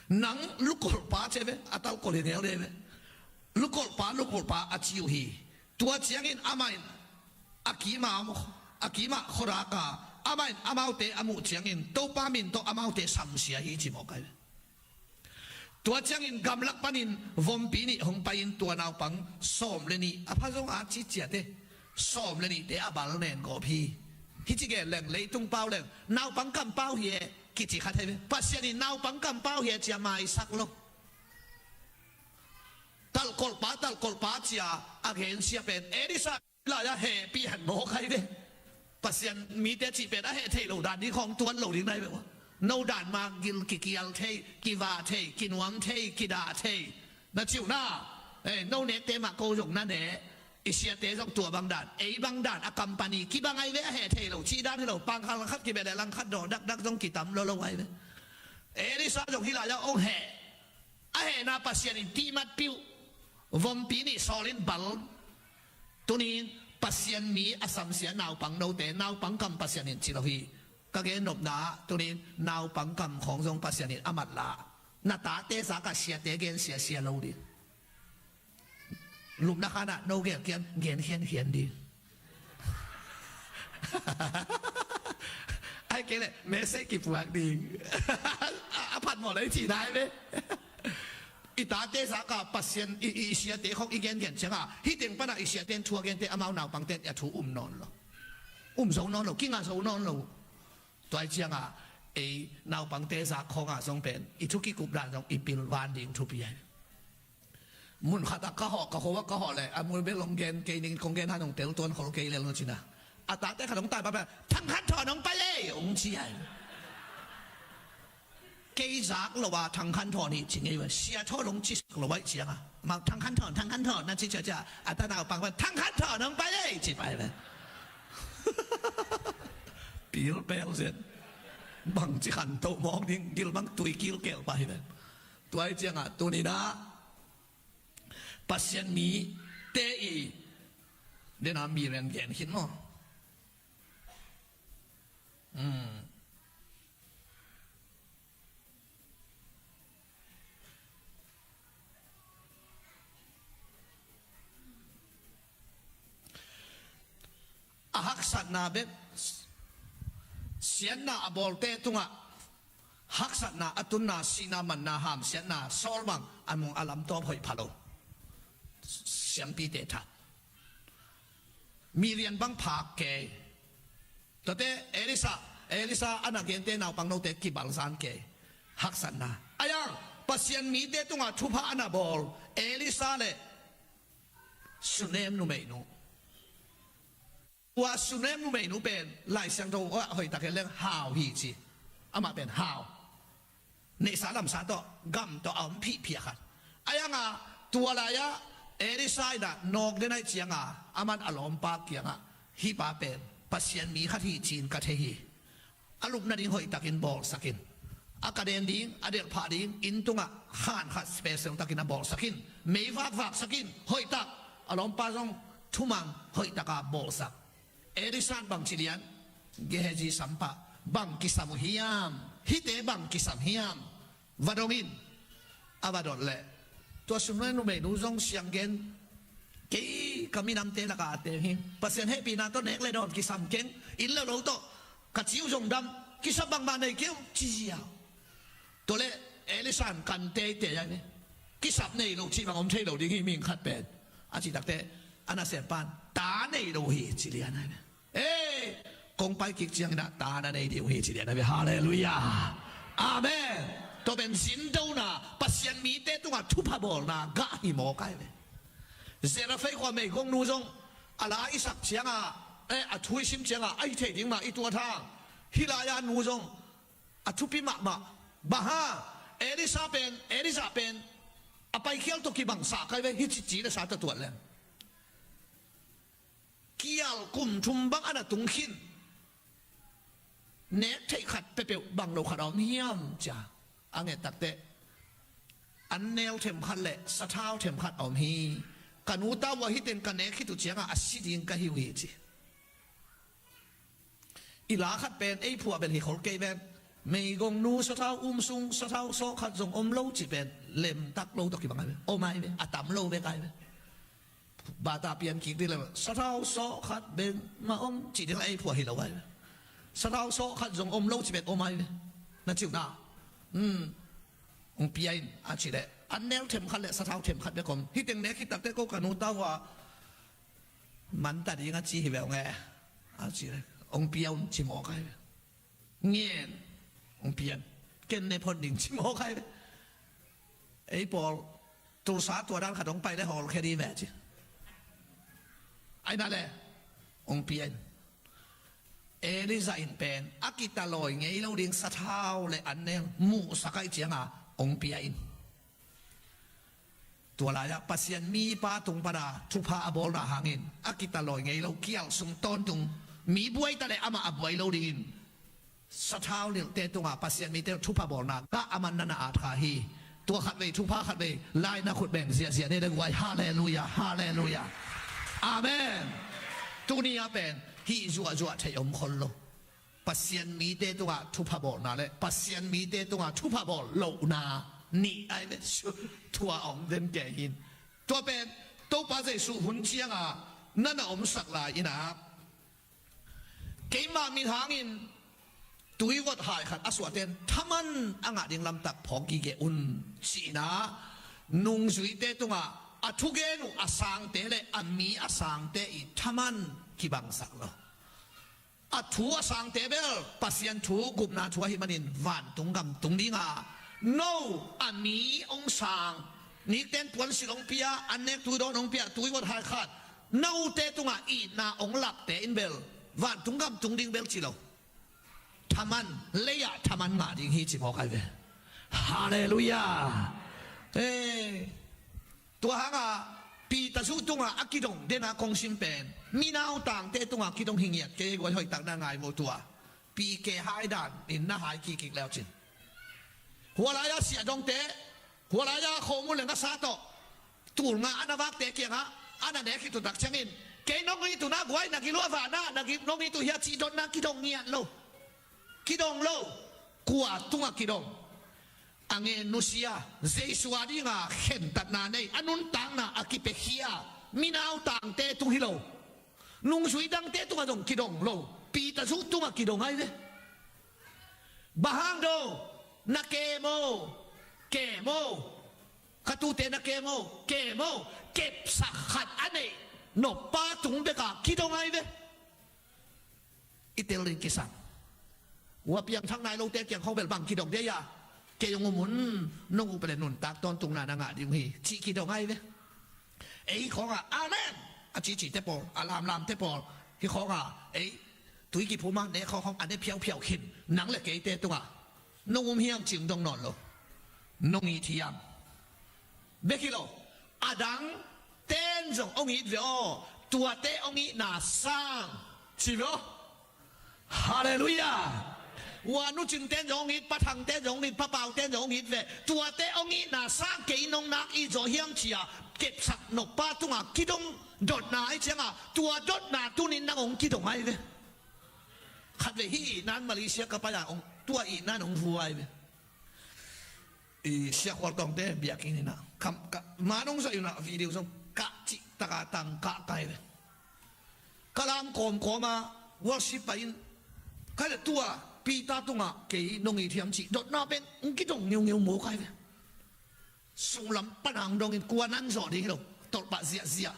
Nang lukolhpa ci ve a talkolh hi ngel de ve. Lukolhpa lukolhpa a ci uh hi. Tua ciangin amah in a kima a kima khuarak a amah in amaute a muh ciangin Topa min tawh amaute samsia hi ci mawk ai ve. Tua ciangin gamlak panin vompi nih hong pai-in tua naupang sawm le nih a pha zong a ci ciate sawm le nihte a bal nen gawp hi. Hi ci gen leng leitung pau leng naupang kampau hi e kici khat hei ve. Pasian in naupang kampau hi e cia maisak lo. Talkolhpa talkolhpa cia a gensia pen Elisa lai-ah hehpih han mawk hai ve. Pasian mite cih pen a heh theih lo dan ding khawng tuan lo ding nai ve ua. No dan mah gil kikial thei, kivah thei, kinuam thei, kidah thei. Na ciuh na, eh, no nekte mah ko zong na ne. I siate zong tua bang dan, ei bang dan a company kibang ai ve a heh thei lo cih dan hi lo. Pangkhal langkhat kibet le langkhat dawh dakdak zong kitam lo lo ai ve. Elisa zong hi lai-ah ong heh. A hehna Pasian in tihmat piuh. Vompi nih sawl in bal. Tunin Pasian mi a samsia naupang note naupang kam Pasian in ci lo hi. Ka gen nopna ah tunin naupang kam khawng zong Pasian in a mat la. Na tate zak ah siate gen siasia lo ding. Lupna khan ah no gel kian gen khiankhian ding. Ai kei le message kipuak ding. A phat mawh lei ci nai ve. I tate zak ah Pasian i, i siate khawng i gengen ciangah hih teng panah i siate in thu a gente amau naupangte in a thu um nawn lo. Um zo nawn lo, kinga zo nawn lo. Tua hi ciangah ei naupangte zak khawngah zong pen i thu kikup dan zong i pilvan ding thupi ahi. Mun khatah ka hawh, ka kho ah ka hawh leh a mul bel hong gen kei ning, kong gen han hong tel tuan khol kei lel no cina. A tate khat hong tai pah pen Thang Khan Thawn hong pai ei hong ci ahi. Kei zak lo a Thang Khan Thawn hi ci ngei ve. Sia Thawn hong ci sak lo ahi ciangah mang Thang Khan Thawn, Thang Khan Thawn na ci ciacia a ta naupang pen Thang Khan Thawn hong pai ei ci pai ve. Pil pel zen. Bang ci khan to mawk ding, gil bang tui kilkel pah hi ven. Tua hi ciangah tuninah Pasian mite i dena mi rian gen khin maw? A haksatna bek, siatna a bawlte tungah haksatna, a tunna, sihna, manna, hamsiatna, sawl bang a mung a lamtawp hoih pha lo. Siampite that. Mi rian bang phak kei. Tuate Elisa, Elisa a na gente naupang note kibalzan kei. Haksatna. Ayang Pasian mite tungah thupha a na bawl Elisa le Sunem numeinu. Ua Sunem numeinu pen Lai Siangtho ah hoihtak en leng hau hi ci. Amah pen hau. Neihsa lamsa tawh gam tawh a om phihphia khat. Ayanga tua lai-ah Elisa in ah nawk den aih cianga aman a lawmpa kiangah hih pa pen Pasian mi khat hi ci-in ka thei hi. A lupna ding hoihtakin bawlsakin a ka den ding, a delhphah ding, inn tungah khan khat special takin a bawlsakin, mei vakvaksakin, hoihtak a lawmpa zong thumang hoihtaka bawlsak. Elisa in bangci lian, Gehazi sampah bang kisam uh hiam? Hihte bang kisam hiam? Va dong in. A va dot leh tua Sunem numeinu zong siang gen, kei ka minamte lakah a teng hi. Pasian hehpihna tawh nek le dawn kisam keng, inn le lo tawh ka ci uh zong dam, kisap bangmah nei kei uh ci ziau. Tua leh Elisa in kan teitei ahi ve. Kisap nei lo cih bang om thei lo ding hi, mihing khat pen a cih takteh a nasempa in ta nei lo hi ci lian ahi ve. Ei, kong pai kik ciangin ah ta na nei ding uh hi ci lian ahi ve. Halleluiah. Amen. Tua pen zindona, Pasian mite tungah thupha bawlna gah hi mawk ahi ve. Zarephath khua meigongnu zong a la i sak ciangah, eh, a thu i sim ciangah a hi thei ding mah i tuat hang, hih lai-a nu zong a thupi mahmah. Bang hang? Elisa pen, Elisa pen a paikhial tawh kibangsak ahi ve, hih cici le sa tawh tuat leng. Kial kum thum bang a na tung khin. Nek theih khat peuhpeuh bang lo khat a om hiam cia a nget takteh, an nel themkhat le sathau themkhat a om hi. Ka nu ta uh a hih teng ka nek khit uh ciangah a si ding ka hi uh hi ci. I la khat pen ei phuah bel hi khol kei ven. Meigongnu sathau um sung, sathau sawh khat zong om lo cih pen lemtak lo tawh kibang ahi ve. Om ahi ve, a tam lo vek ahi ve. Bata pian kik ding le sathau sawh khat bek mah om cih ding la ei phuah hi lo ahi ve. Sathau sawh khat zong om lo cih pen om ahi ve. Na ci uh na. Hmm. Hong pia in a cih leh an nel themkhat le sathau themkhat bek om. Hih teng nek khit takteh ko ka nu ta uh a man ta ding a ci hi ve ong e. A cih leh hong pia un ci mawk ahi ve. Ngen, hong pian. Ken ne phot ding ci mawk ahi ve. Ei pawl Tulsa tua dan khat hong pai le hawlkhia ding ve ci. Ahi na le hong pian. Elisa in pen a kitalawi ngei lo ding sathau le an nel muhsak ahi cianga hong pia in. Tua lai-ah Pasian mipa tung pana thupha a bawlna hangin a kitalawi ngei lo kial sung tawntung mi buai ta le amah a buai lo dingin sathau nilhte tungah Pasian mite thupha bawlna gah a man nana at kha hi. Tua khatvei thupha khatvei lai na khut beng ziahziah ne deng uai. Halleluiah, halleluiah. Amen. Tuni a pen hih zuahzuah thei om khol lo. Pasian mite tungah thupha bawlna le Pasian mite tungah thupha bawl lohna nih ai ve. Thu a om den kei hin. Tua pen Topa Jesuh hun cianga na na omsak lai inah keima min hangin tuivot hai khat a suahten thaman a ngah ding lamtak phawk gige un, ci-inah nungzuite tungah a thugen uh a sangte le a mi a sangte i thaman kibangsak lo. A thu a sangte bel Pasian thu gupna thu ahi manin vantung gam tung dinga no a mi hong sang, nikten puansilh hong pia, an nek tuidawn hong pia, tuivot hai khat note tungah itna hong lapte in bel vantung gam tung ding bel ci lo. Thaman, lei-ah thaman ngah ding hi ci mawk ai ve. Halleluiah. Tua hanga Peter zuh tunga a kidong dena kong sim pen minautangte tunga kidong hi ngiat kei guai, hoihtakna ngai maw tua. Pi ke hai dan in na hai kikik leucin. Hua lai-a siah dongte, hua lai-a khawmu le ngasa tawh tulnga a na vakte kiangah a na nek hi tutak ciangin, kei nong it uh na guai, na gil uh a vana, na gil nong it uh hia cih dotna kidong ngiat lo. Kidong lo. Kua tungah kidong? A ngen nusia, Jesu a dinga khentatna nei, a nuntakna a kipiakhia minautangte tung hi lo. Nungzui dangte tungah zong kidong lo. Peter zuh tungah kidong ai ve. Bang hang do? Na kem aw, kem aw. Ka tute na kem aw, kem aw. Kepsak khat a neih noppa tung beka kidong ai ve. I tel ding kisam. Ua piangthak nai lote kiang khawng bel bang kidong dia, kei hong um un, nong up le nuntak tawntungna na ngah ding uh hi, cih kidong ai ve. Ei khawngah amen a cici te pawl, a lamlam te pawl hi khawngah ei tui kiphum a ne khawng khawng a ne phiauphiau khin nang le keite tungah nong um hiam cih dong nawn lo. Nong it hiam? Bek hi lo. A dang ten zong hong it ve aw. Tuate hong itna sang ci ve aw. Halleluiah. Ua nucing ten zong hong it, pathang ten zong hong it, papau ten zong hong it ve. Tuate hong itna sang kei nong nak it zaw hiam cia kepsak noppa tunga kidong dotna ai cianga tua dotna tunin nang hong kidong ai ve. Khatvei hih itnan Malaysia ka pai-a tua itnan hong vua ai ve. I siakhual tawngte biakinn inah kam ka manong zah inah video zong kah cihtaka tang kah kai ve. Ka lam kawmkawma worship pai-in kai le tua Peter tungah kei nong it hiam cih dotna pen hong kidong ngeungeu maw kai ve. Sunglam panang dongin kua nan zawh ding hi lo. Tolhpah ziahziah.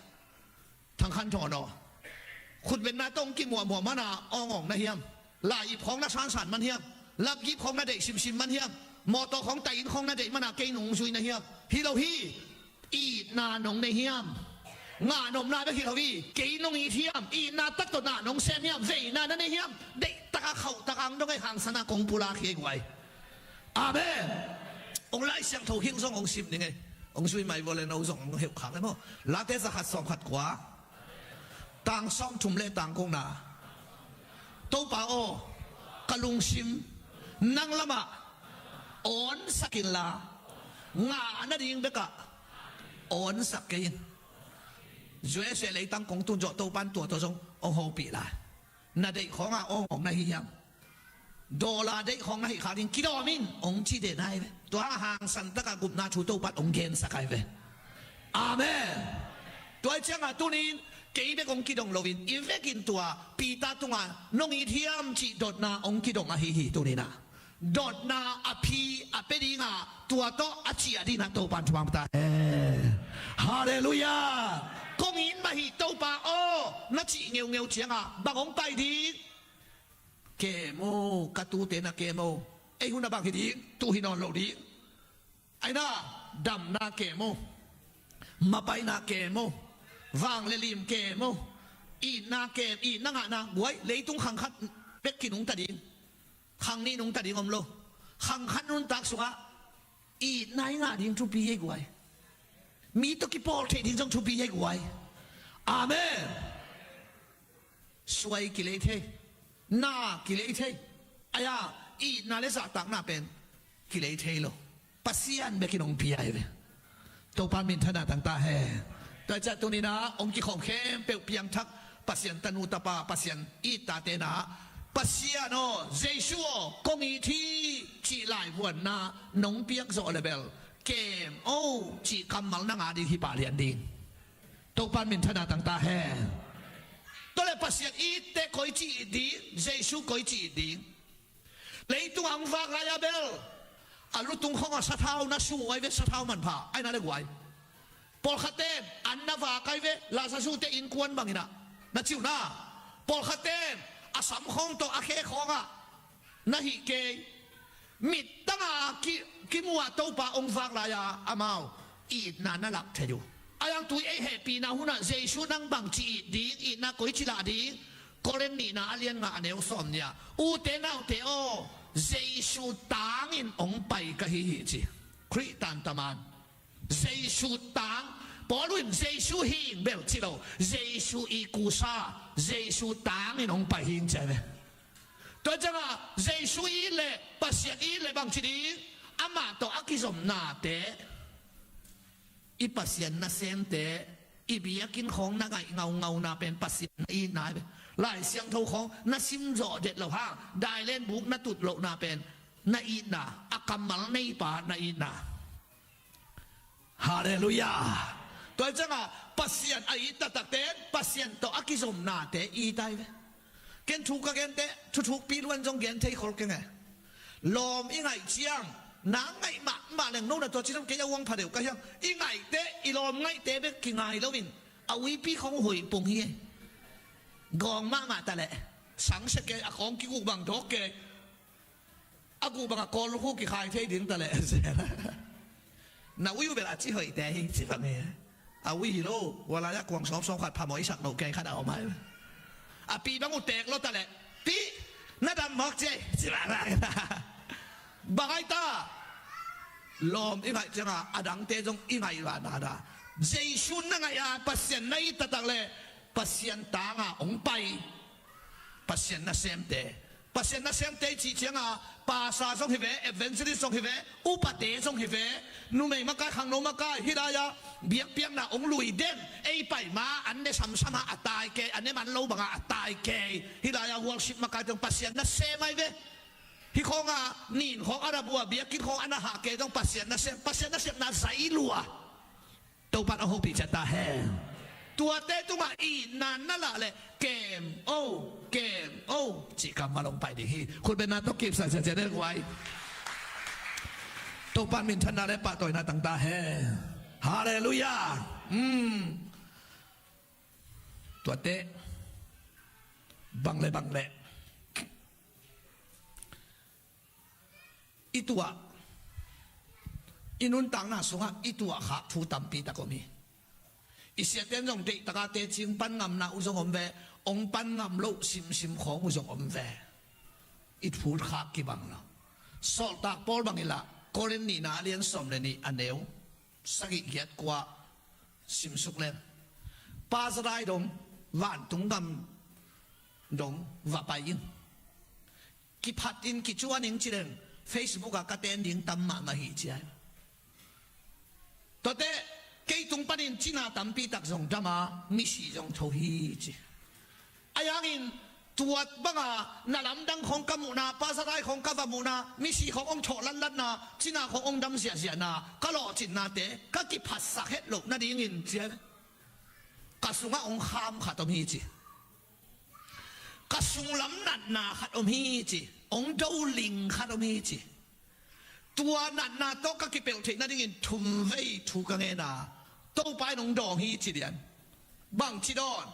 Thangkhan thawn aw. Khutbetna tawh hong kimuahmuah mana awngawng na hiam? Lai-ip khawng na sansan man hiam? Lapgip khawng na deih simsim man hiam? Mawtaw khawng, tai-inn khawng na deih mana kei nong zui na hiam? Hi lo hi. Itna nong nei hiam? Ngahnopna bek hi lo hi. Kei nong it hiam? Itna tak tawh na nong sem hiam? Veina na nei hiam? Deihtaka khauhtaka ang dong ei, hangsana kong pulak hi ei guai. Amen. Hong Lai Siangtho hing zong hong sim ning ei. Hong zui mai vua le no zong hong heuh khak le maw. Late zakhat sawmkhat kua, tang sawmthum le tang gukna. Topa aw, ka lungsim nang lamah awnsak inla, ngah nading bekah awnsak kei in. U S A leitang kong tun zawh Topan tua tawh zong hong hopih lai. Na deih khawngah awngawng na hi hiam? Dollar deih khawng na hih khak ding kidawm in hong ci den ai ve. Tua hangsan taka gupna thu Topan hong gensak ai ve. Amen. Tua ciangah tunin kei bek hong kidong loin i vekin tua Peter tungah nong it hiam cih dotna hong kidong ahi hi tuninah. Dotna a phi a pia dinga tua tawh a ciah dinah Topan thupha ta hen. Halleluiah. Kong it mah hi Topa aw na cih ngeungeu ciangah bang hong pai ding? Kem aw, ka tute na kem aw. Ei hun a bang hi ding, tu hi nawn lo ding. Aina, damna kem aw, mapaina kem aw, vang le lim kem aw, itna kem, itna ngahna guai, leitung khang khat bek kinungta ding. Khang nih nungta ding om lo. Khang khat nuntak sungah itna i ngah ding thupi hi guai. Mi tawh kipawl theih ding zong thupi hi guai. Amen. Suai kilei thei, na kilei thei, aia itna le zahtakna pen kilei thei lo. Pasian bek in hong pia hi ve. Topa minthanna tangta hen. Tua ciah tuninah hong kikhawm khempeuh piangthak Pasian tanu tapa, Pasian it tate na Pasian aw, Jesu aw, kong it hi cih laivuanna nong piak zawh le bel, kem o cih kammal nang a ding hi pah lian ding. Topan minthanna tangta hen. Tua le Pasian itte koici it ding, Jesu koici it ding. Leitung a hong vak lai-a bel a lutung khawng a sathau na su ai ve, sathau manpha ai na le guai. Pawlkhatten an na vak ai ve, Lazarus te innkuan bangin ah na ciu na. Pawlkhatten a sam khawng tawh a khe khawngah na hih kei. Mittang a ki, kimuh ah Topa hong vak lai-a amau itna na lak thei uh. A yang tui ei hehpihna hunah Jesu nang bangci it ding, itna koici lah ding. Korin nihna a lian nga a neu sawm nih ah, ute naute aw, Jesu tangin hong pai ka hi hi ci. Khrih tantaman Jesu tang, Paul in Jesu hing bel ci lo, Jesu i kusa, Jesu tangin hong pai hing ci a ve. Tua ciangah Jesu i le Pasian i le bangci ding, amah tawh a kizomnate, i Pasian nasemte, i biakinn khawng na ngaih ngaungauna pen Pasian na itna hi ve. Lai Siangtho khawng na simzawh det loh hang, dailen buk na tut lohna pen na itna, a kammal neipa na itna. Halleluiah. Tua ciangah Pasian a it taktakte Pasian tawh a kizomnate it ai ve. Ken thu ka gente thuthukpi luan zong gen thei khol keng e. Lawm i ngaih ciang na ngaih mahmah leng no na tua ci zong kei a uang pha deuh ka hiang. I ngaihte, i lawm ngaihte bek kingai loin a uipi khong hoih pong hi e. Gawng mahmah ta leh sangsia kei, a kawng kiguk bang dawk kei. A guh bangah kawl lukhu kikhai thei ding ta leh. Na ui uh bel a ci hoihte hi ci bang hi. A ui hi lo, ua lai-ah kuang sawmsawm khat phamawh i sak loh kei khat a om hai. A pi bang uh teek lo ta leh, pi, na dam mawk ci ei ci bang lai. Bang ai ta. Lawm i ngaih ciangah a dangte zong i ngaih vana da. Jesu na ngaih a Pasian na it taktak leh Pasian tanga hong pai. Pasian nasemte, Pasian nasemte i cih cianga pasa zong hi ve, evangelist zong hi ve, upate zong hi ve. Numei makai, khangno makai, hih lai-a biakpiakna hong lui den, ei pai ma an ne samsama a tai kei, a ne man lo banga a tai kei. Hih lai-a worship makai zong Pasian nasem ai ve. Hih khawnga nin khawng a na bua, biakinn khawng a na hah kei zong Pasian nasem, Pasian nasemna zai lua. Topan a hopih ciat ta hen. Tuate tungah itna na lah leh kem o, kem o cih kammal hong pai ding hi. Khutbetna tawh kipsak ciatciat den guai. Topan minthanna le pahtawina tang ta hen. Halleluiah. Tuate bang le bang le i tuah, i nuntakna sungah i tuah khak thu tampi tak om hi. I siaten zong deihtaka tecing pan ngamna uh zong om ve, hong pan ngam loh simsim khawng uh zong om ve. I phut khak kibang lo. Sawltak Paul bang i lah, Korin nihna a lian sawm le nih a neu sagih giat kua simsuk leng, pa Zadai dong vantung gam dong va pai in. Kiphat in kicuan in ci leng Facebook ah ka ten ding tam mahmah hi ci ai. Tuate kei tung panin cina tampi tak zong dam a misi zong tho hi ci. A yangin tuat banga na lamdang khong ka muhna, pa Zadai khong ka va muhna, misi khong ong thawh latlatna, cina khong ong dam ziahziahna, ka lawhcinnate ka kiphatsak het loh nadingin ci ai. Ka sungah ong kham khat om hi ci. Ka sunglam natna khat om hi ci. Ong doling khat om hi ci. Tua natna tawh ka kipelh theih nadingin thum vei thu ka ngen a, Topa in ong dawng hi ci lian. Bangci dawn?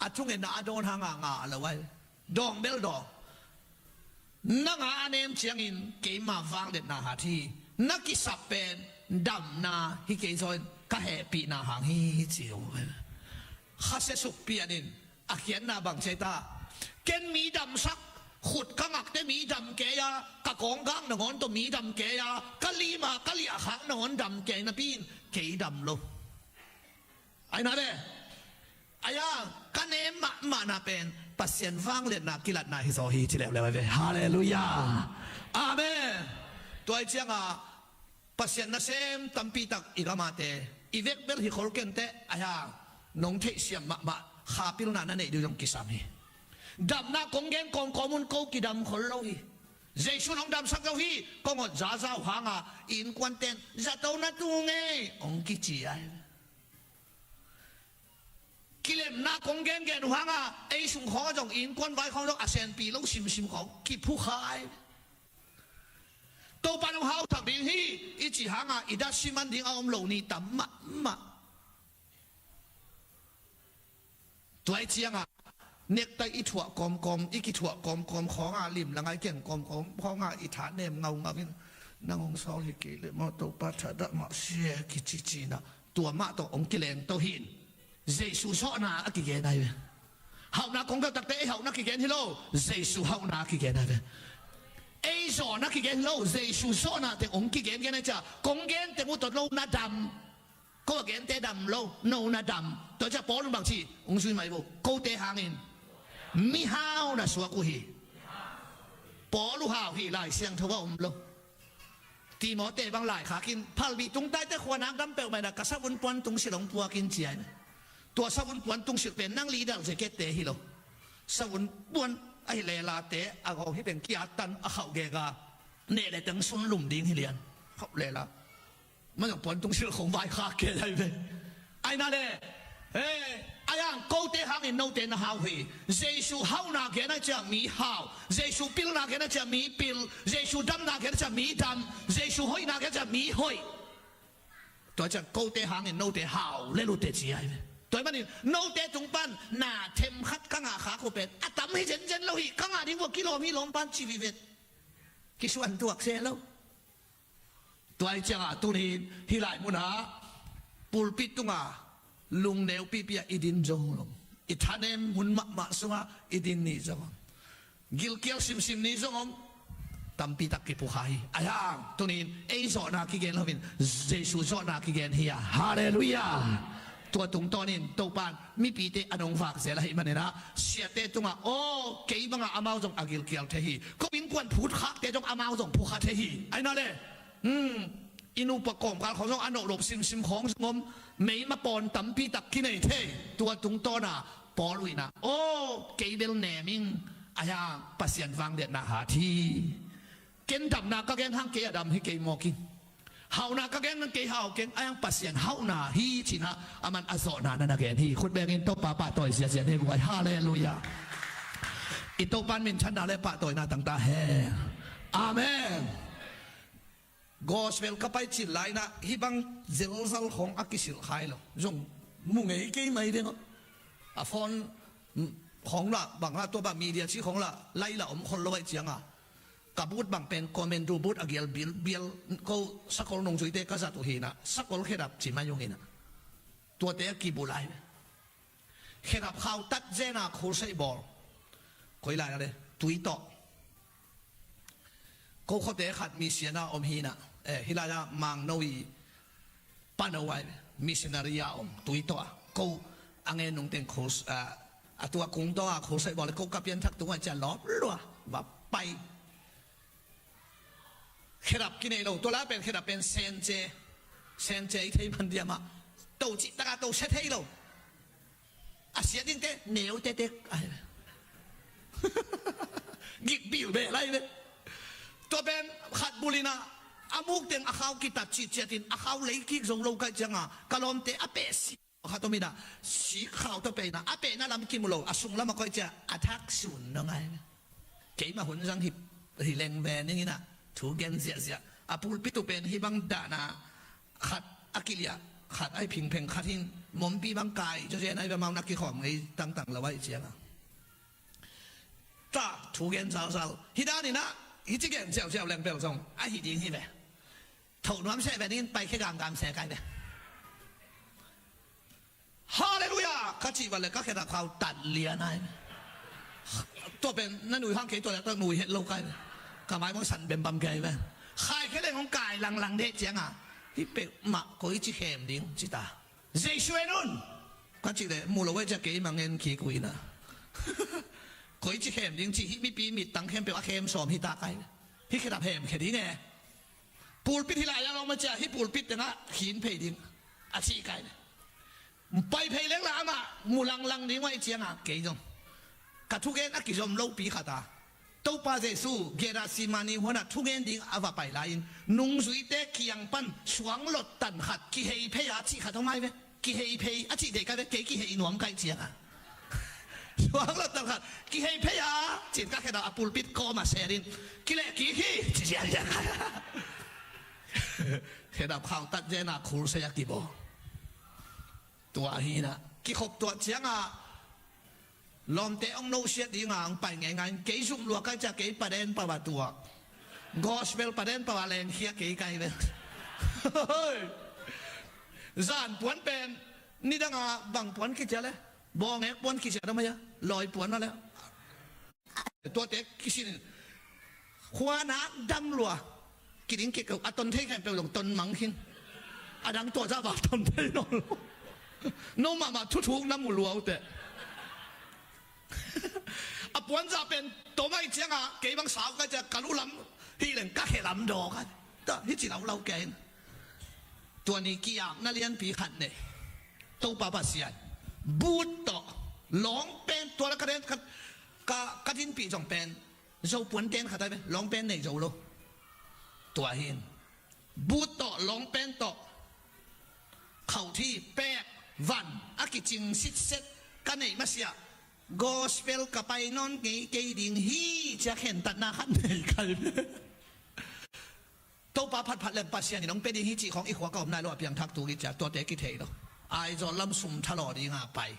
A thungetna a dawn hanga ngah lo ai. Dawng bel dawng. Nanga a nem ciangin keima vangliatna hat hi. Na kisap pen damna hi kei zaw in ka hehpihna hang hi ci ung. Khasia suk pianin a khiatna bang ci ai ta? Ken mi damsak, khut ka ngakte mi dam kei a, ka kawnggak nangawn tawh mi dam kei a, ka lima ka liahkhak nangawn dam kei napi in kei dam lo. Ai na le, ai a, ka nem mahmahna pen Pasian vangliatna kilatna hi zaw hi ci leuleu ai ve. Halleluiah. Amen. Tua ai cianga Pasian nasem tampi tak i gamate, i vek bel hi khol kenteh, ai a, nong theihsiam mahmah khapilna na neih ding zong kisam hi. Damna kong gen kawmkawm un, ko kidam khol lo hi. Jesu in hong damsak zo hi. Kong hot zaza uh hanga i innkuante'n zato na tung ei hong kici ai. Kilemna kong gengen uh hanga ei sung khawng zong, i innkuan vai khawng zong a senpi lo simsim khawng kiphukha ai. Topa in hong hausak ding hi i cih hanga i dat siman ding a om lo ni tam mahmah. Tua i cianga nektai i thuah kawmkawm, i kithuah kawmkawm khawnga, limlang a i keng kawmkawm khawnga i tha nem ngaungau in, nang hong sawl hi kei leh maw Topa, thadah mah sia, kicici na, tua mah tawh hong kileng to hi in. Jesu zawhna a kigen ai ve. Hauhna kong tel takte ei hauhna kigen hi lo, Jesu hauhna a kigen ai ve. Ei zawhna kigen hi lo, Jesu zawhna teng hong kigen gen ai cia, kong gen teng uh tawh lo na dam. Ko a gente dam lo, no na dam. Tua cia Paul in bang ci, hong zui mai vo, kote hangin mihau na suak uh hi. Paul uh hau hi, Lai Siangtho a om lo. Timote bang laikhak in, phalbi tungtaite khua nak dam peuhmah in a, ka savun puan tungsilh hong puak in ci ai. Tua savun puan tungsilh pen nang leader jacket te hi lo. Savun puan ahi lelate a gawng hi pen kiattan a khauh gega, neh le teng sun lum ding hi lian. Khauh lela. Mah zong puan tungsilh khong vaikhak kei lai ve. Ai na le, eh, ai ang kote hangin note na hau hi. Jesu hauhna gen ai cia mi hau. Jesu pilna gen ai cia mi pil. Jesu damna gen ai cia mi dam. Jesu hoihna gen ai cia mi hoih. Tua ciang kote hangin note hau le lute ci ai ve. Tua ahih manin note tung pan na themkhat ka ngah khak uh pen a tam hi zenzen lo hi. Ka ngah ding vua kilawm hi lawm pan ci vivet. Kisuan tuak se lo. Tua ahih ciangah tuni-in hih lai munah pulpit tungah lungneu pihpih ah i din zong om lo. I thanem hun mahmah sungah i din ni zong om. Gilkial simsim ni zong om. Tampi tak kiphukha hi. Ahi hang tuni-in ei zawhna kigen lo in, Jesu zawhna kigen hi a. Halleluiah. Tua tungtawnin Topa in mipite a nong vak zel ahih manin ah, siate tungah aw, kei bangah amau zong a gilkial thei hi. Ko innkuan phutkhakte zong amau zong phukha thei hi. Ahi na le, hmm, i nupa kawmkal khawng zong a nohlop simsim khawng zong om, meima pawn tampi tak kinei thei. Tua tungtawn a Paul in ah, aw, kei bel nem ing, ahi hang Pasian vangliatna hat hi. Ken damna ka gen hang kei a dam hi kei mawk ing. Hauhna ka gen hang kei hau keng, ahi hang Pasian hauhna hi ci-in ah, aman a zawhna na na gen hi. Khut bengin Topa pahtawi ziazia ni guai. Halleluiah. I Topa in minthanna le pahtawina tang ta hen. Amen. Gospel ka pai cil lai-in ah hih bang zelzal khawng a kisilh khai lo zong mu ngei kei mai ding aw. A phone, mm, khawng lah bang lah, tua bang media ci khawng lah lai lah om khol lo ahih ciangah, ka booth bang pen commando booth a gial bialbial, ko sakol nungzuite ka zat uh hi-in ah, sakol khedap ci mai ung in ah. Tuate a kibulh lai. Khedap khau tat zen a crusade bawl. Koi lai a le, tui tawh. Ko khuate khat mission a om hi-in ah, eh, hih lai-ah Mangno i pano ai, missionary a om, tui tawh a. Ko a ngen nungteng crus-, ah, a tua kung tawh a crusade bawl le, ko ka pianthak tung a cia lawp lua va pai. Khedap kinei lo, tua lai pen khedap pen sence, sence i thei man diam ah, to cih taka to sia thei lo. A sia dingte neu tektek ai ve. Gik bil beh lai ve. Tua pen khat bulh in ah, a muk teng a khau kitat citciat in, a khau lei kik zo lo ka hih ciangah, ka lawmte a peh si khat om in ah, sik khau tawh peh in ah, a pehna lam kimu lo, a sung lamah koih ciah a thak sun dong ai. Keimah hun zang hi, hi leng ve ning in ah, thu gen ziahziah. A pulpit uh pen hih bang dahna khat a kiliah, khat a hi phingpheng, khat hi in mompi bang kai zawzen ai ve, amau na kikhawm ngei tangtang lo ahih ciangah. Ta thu gen zalzal. Hih dan in ah, hih ci gen ziauziau leng bel zong a hi ding hi ve. Thoh nuam seh ve ning in, pai khia gamgam seh kai ve. Halleluiah! Ka cih vat leh ka khedap khau tat lian ai. Tua pen na nui hang kei, tua leh ka nui het lo kai. Ka mai mong san bembam kei ve. Khai khia leng hong kai langlang deh ciangah, hih peuhmah koi ci khem ding ci ta. Jesu en un! Ka cih leh mu lo eh, cia keimah ngen kik uh in ah. Koi ci khem ding ci, hih mipi mittang khempeuh a khem sawm hi ta kai. Hih khedap hem khia ding e. Pulpit hih lai-ah om a cia, hih pulpit tengah khin phei ding a cih kai. Pai phei leng lah amah mu langlang ding uh ahih ciangah kei zong Ka thugen a kizom lopi khat a, Topa Jesu Gethsemane huanah thugen ding a va pai lai-in nungzuite kiang pan suang lottan khat kihei phei a cih khat hong ai ve. Kihei phei a cih deih ka ve, kei kihei nuam kaih ciangah suang lottan khat kihei phei a cin ka khedap a pulpit kawm a serin kileh kik hi ci ziaziak. Khedap khautat zena khulsei a kibaw. Tua hinah kikhop tuah ciangah lawmte hong nosiat dinga hong pai ngeingai in kei zum lua kai cia kei paden pau a tuak. Gospel paden pau a lengkhia kei kai ve. Zan puan pen nidanga bang puan kicia le bawngek puan kicia dam aia lawi puan a le tuate kisin in khuanak dam lua. Kiding kikeu a ton thei khempeuh zong ton mang khin. A dang tua zah va ton thei nawn lo. No mahmah thuthuk na mu luaute. A puanzah pen tom aih cianga kei bang sau ka cia ka lulam hileng ka khelam dawk a ta hi ci laulau kei in. Tua ni kiapna lianpi khat nei. Topa Pasian but tawh lawng pen tua la ka den ka ka dinpih zong pen zo puan ten khat ai ve lawng pen nei zo lo. Tua hin but tawh lawng pen tawh khauthi pek van a kicing sitset ka neih masiah gospel ka pai nawn ngei kei ding hi cia khentatna khat nei kai ve. Topa phatphat leng Pasian in hong pia ding hi cih khawng i khua ka om nai lo a piangthak tung i cia tuate kithei lo. Aizawl lam sum thalawh dinga pai.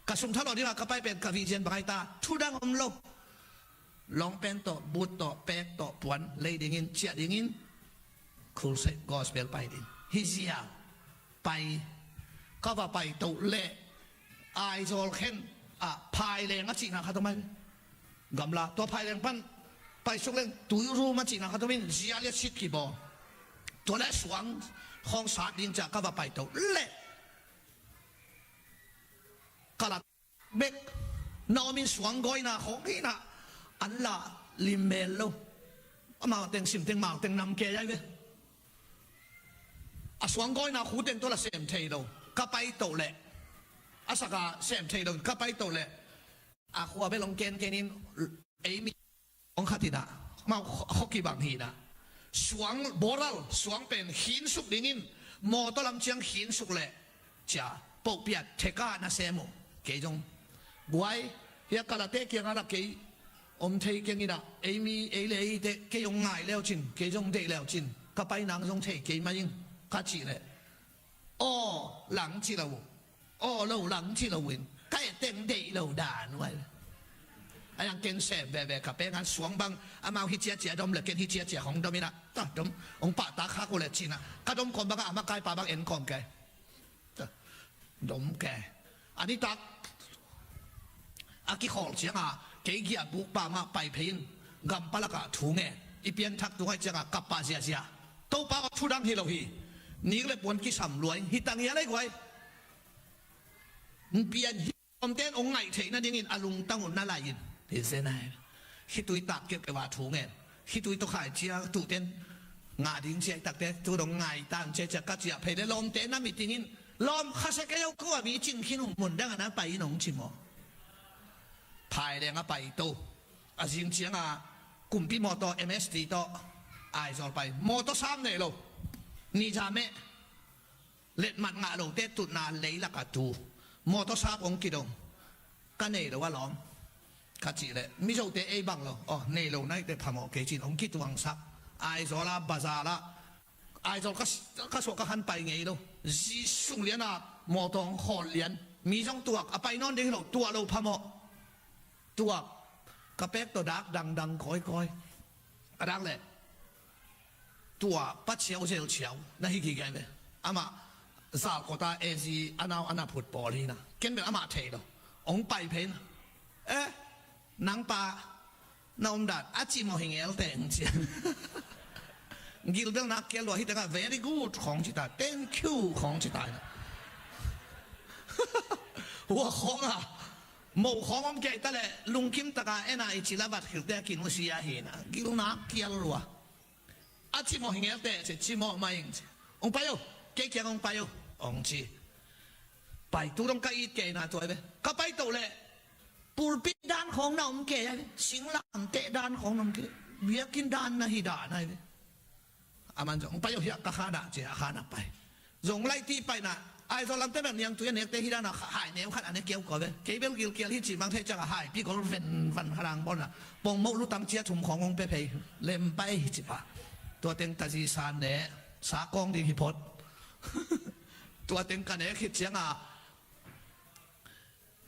Ka sum thalawh dinga ka pai pen ka vision bang ai ta thudang om lo. Lawng pen tawh but tawh pek tawh puan lei dingin ciah dingin khulsei gospel pai ding hi zia. Pai ka va pai toh leh Aizawl khen a phaileng a cihna khat om ai. Gamla tua phaileng pan paisuk leng tuirum a cihna khat om in zia le sit kibaw. Tua le suang khawng sat ding cia ka va pai toh leh ka la bek na om in suang gawina khawng hinah an la limmel lo. Amau teng sim teng mau teng nam ke ai ve. A suang gawina khu teng tua la sem thei lo ka pai toh leh a saka sem thei lo ka pai toh leh a khua bel hong kenken in ei mi hong khatinah mau khawki bang hinah suang boral suang pen khinsuk dingin mawtaw lam ciang khinsuk leh cia pohpiat theka na sem uh. Kei zong guai hia kalate kiangah la kei om thei kenginah ei mi ei le eite kei hong ngai leucin kei zong deih leucin ka pai nang zong thei kei mai ing ka cih leh aw lang ci lo uh. Aw lo lang ci lo in ka etteng deih lo dan uh ai. A yang ken sem veve ka pengan suang bang amau hi ciacia dom le ken hi ciacia hong dom inah ta dom hong pahtak khak uh le cinah ka dom kawm bangah a makaipa bang en kawm kai. Dom ke a nitak a kikhawl cianga kei giah bukpa mah pai phei in gampalakah thu ngen i pianthak tungai cianga kappah ziazia. Topa aw thudang hi lo hi. Nik le puan kisam luai hi tang hia lei guai. Pian hi omten ong ngaih theih nadingin a lungtang un na lai in hi zenai. Khitui tak keuhkeuh a thu ngen khitui tawh khai cia tuhten ngah ding cia i takte tu dong ngai tang cia cia ka ciah phei le lawmte na mitingin lawm khase kei o ko a mi cing khin uh mun dang a na pai in ong ci maw? Phai leng a pai to a zing cianga kumpi mawtaw M S T tawh Aizawl pai mawtaw sam nei lo. Ni za meh letmat ngah lote tutna leilak a tu mawtaw sap ong kidong. Ka nei lo a lawm ka cih leh Mizote ei bang lo aw nei lo naihte phamawh kei cin ong kituangsak. Aizawl a bazar ah Aizawl ka suah ka khan pai ngei lo. Zi sung lian a mawtaw ong khawl lian mi zong tuak a pai nawn ding hi lo tuah lo phamawh. Tuak ka pek tawh dak dangdang kawikawi. A dak leh tua pachiau zelchiau na hi gige ve. Amah zal kota ezi a nau a na phut pawl hina ken bel amah thei lo. Ong pai pheina eh nangpa na omdan a cimawh hi ngel teng cia. Gilbel nak kia lua hi tengah very good khawng cita thank you khawng cita hina. Hua khawng a moh khawng om kei ta leh lungkim taka ena i cila vat khilte a kinusia hina gilnak kial lua. A cimawh hi ngel teh ci cimawh mai ing ci. Ong pai o kei kiang ong pai o ong ci. Pai tu dong ka it kei na tuai ve ka pai toh leh Pulpit dan khawng na om kei a ve. Singlamteh dan khawng na om kei. Biakinn dan na hi dan a ve. Aman zong pai uh hiah ka khan ah ci a khan ah pai. Zong laih tih paina Aizawl lamte bel niangtui a nekte hi dan a hai neu khat a ne kiau ko ve. Kei bel gilkial hi ci mang thei ciang a hai pi gol ven van kha dang bawl na. Pongmoh lutang cia thum khawng hong pe phei. Lem pai hi ci pah. Tua teng ka zi san ne sa kawng ding hi phot. Tua teng ka nek hi ciang a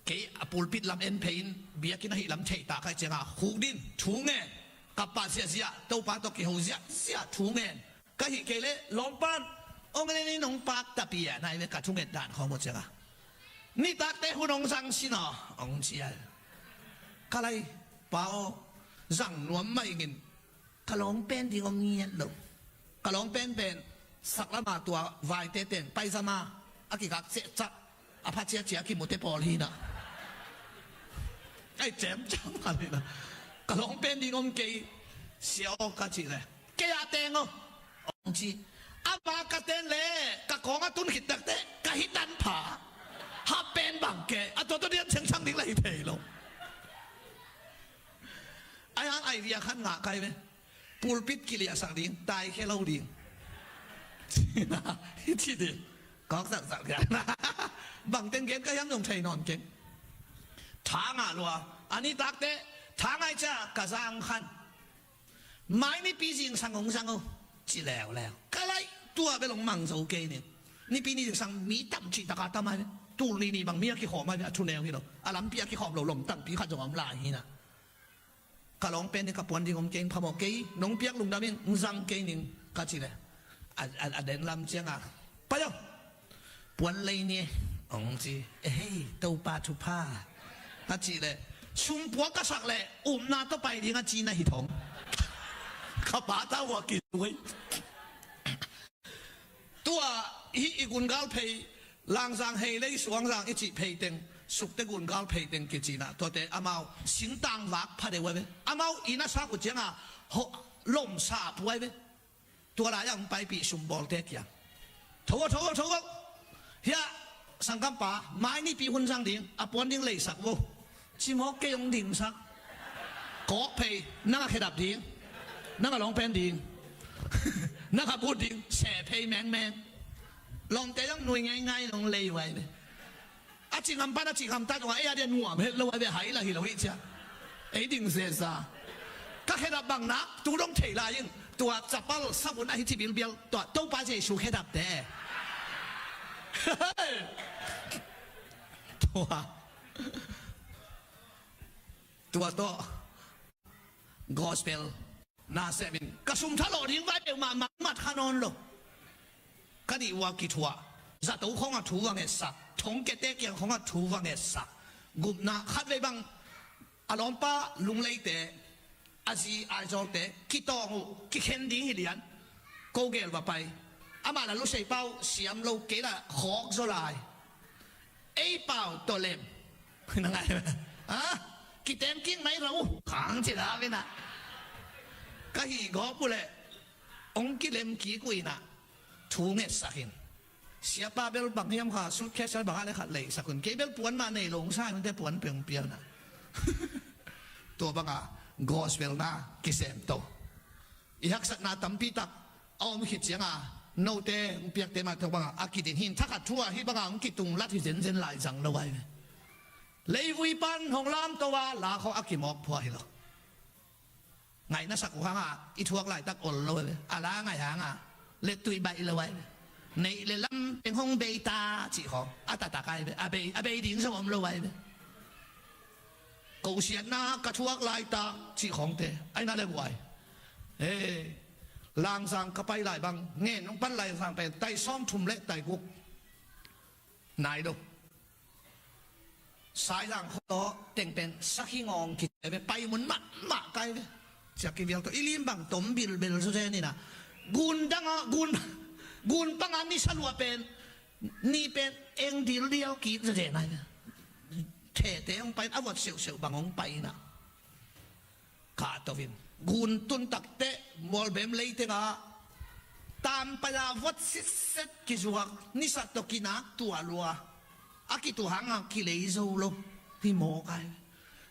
kei a pulpit lam en phei in biakinn ahih lam thei ta ka hih ciang a khuk din thu ngen. Ka pa ziahziah Topa tawh kiho ziahziah thu ngen. Ka hih kei leh lawmpan hong en in hong pak tapi a nai ve ka thunget dan khawng maw ciang a. Nitakte hun hong zang sin aw hong ci a. Ka lai pa aw zang nuam mah ingin ka lawng pen ding om ngiat lo. Ka lawng pen pen saklama tua vaite teng paizama a kikak cehcak a pha ciacia kimute pawl hi na. Ai cem cam a hi na. Ka lawng pen ding om kei sia aw ka cih le. Kei a teng aw. Ong ci. Ama ka ten le ka kawng a tun khit takte ka hi tan pha. Hap pen bang ke a tua tua dian cheng chang ding la hi thei lo. Ai hang ai via khan ngah kai ve. Pulpit kiliahsak ding tai khe lo ding. Hi ci ding. Kawk saksak dia. Bang teng gen ka hiam zong thei nawn keng. Tha ngah lua a nitakte tha ngai cia ka zang khan. Mai nipi zingsang hong zang uh ci leuleu ka laih tua bel hong mang zo kei ning. Nipi ni zingsang mi tam cih taka tam ai ve. Tul ni ni bang mi a kikhawm ai ve a thuneu hi lo a lampi a kikhawm lo lom tangpi khat zong a om lai hi na. Ka lawng pen hi ka puan ding om kei phamawh kei nong piak lungdam in hong zang kei ning ka ci le. A den lam ciang a pai aw. Puan lei ni hong ci. Ehei Topa thupha a cih leh sumpuak ka sak leh upna tawh pai ding a ci na hi thong. Ka pa ta ua kizui. Tua hih i gungal phei Langzang hei lei suangzang i cih phei teng sukte gungal phei teng kici na tuate amau singtang vak pha deuh a ve. Amau i na sak uh cianga lomsa puai ve. Tua lai-ah hong paipih sumbawlte kiang tho aw tho aw tho aw. Hiah sangkampa mai nipi hun zang ding a puan ding leisak vo. Cimawk kei hong dingsak. Kawk phei nang a khedap ding. Nang a lawngpen ding. Nang a but ding seh phei mengmeng. Lawmte zong nui ngaingai nong lei vai ve. A cingam pan a cingam ta zong a ei a dia nuam het lo a bia hai la hi lo hi cia. Ei ding zeza. Ka khedap bang nak tu dong thei lai in tua capal sabun a hi ci bilbial tua Topa Jesu khedap te. Tua tua tawh gospel na semin ka sum thalawh ding vai peuhmah mah mat kha nawn lo. Ka dih ua kithuah zato khawngah thu va ngetsak thongkete kiang khawngah thu va ngetsak. Gupna khatvei bang a lawmpa Lungleite a zi Aizawlte kitawng uh kikhen ding hi lian. Ko gel va pai amah la lusei pau siam lo kei la khawk zaw lai. Ei pau tawh lem. Na ngai a kiteng kik mai ro khang ci la vena. Ka hih gawp uh leh hong kilem kik uh inah thu ngetsak in. Siapa bel bang hiam kha suitcase bang a le khat leisak un kei bel puan mah nei lo hong sa hunte puan peng pialna. Tua banga gospel na kisem to. I haksatna tampi tak a om khit cianga note hong piakte mah tok banga a kiding hin thakhat thu a hi banga hong kitung lat hi zenzen lai zang lo ai ve. Leivui pan hong lamto a la khawng a kimawk phua hi lo. Ngaihna sak uh hanga i thuak laitak ol lo ai ve a la ngaih hanga lettui baih lo ai ve. Neih le lam teng hong bei ta cih khawng a taktak ai ve a bei a bei ding zong om lo ai ve. Ko siatna ka thuak laitak cih khawngte aina le guai. He Langzang ka pai lai bang ngen nong pan Langzang pen tai sawm thum le tai guk nai lo. Saizang khaw teng pen sakhi ngawng kici ve pai mun mahmah kai ve. Ciak kivial tawh i lim bang tom bilbel zaw zen ina gun danga gun gun panga ni salua pen ni pen eng dildial kit zazen ai ve. Thete hong pai a vot seuhseuh bang hong pai ina. Kahto in gun tun takte mualbem lei tengah tampai-a vot sitset kizuak nisat tawh kinak tuah lua a kituh hanga kilei zo lo. Hi mawk ai.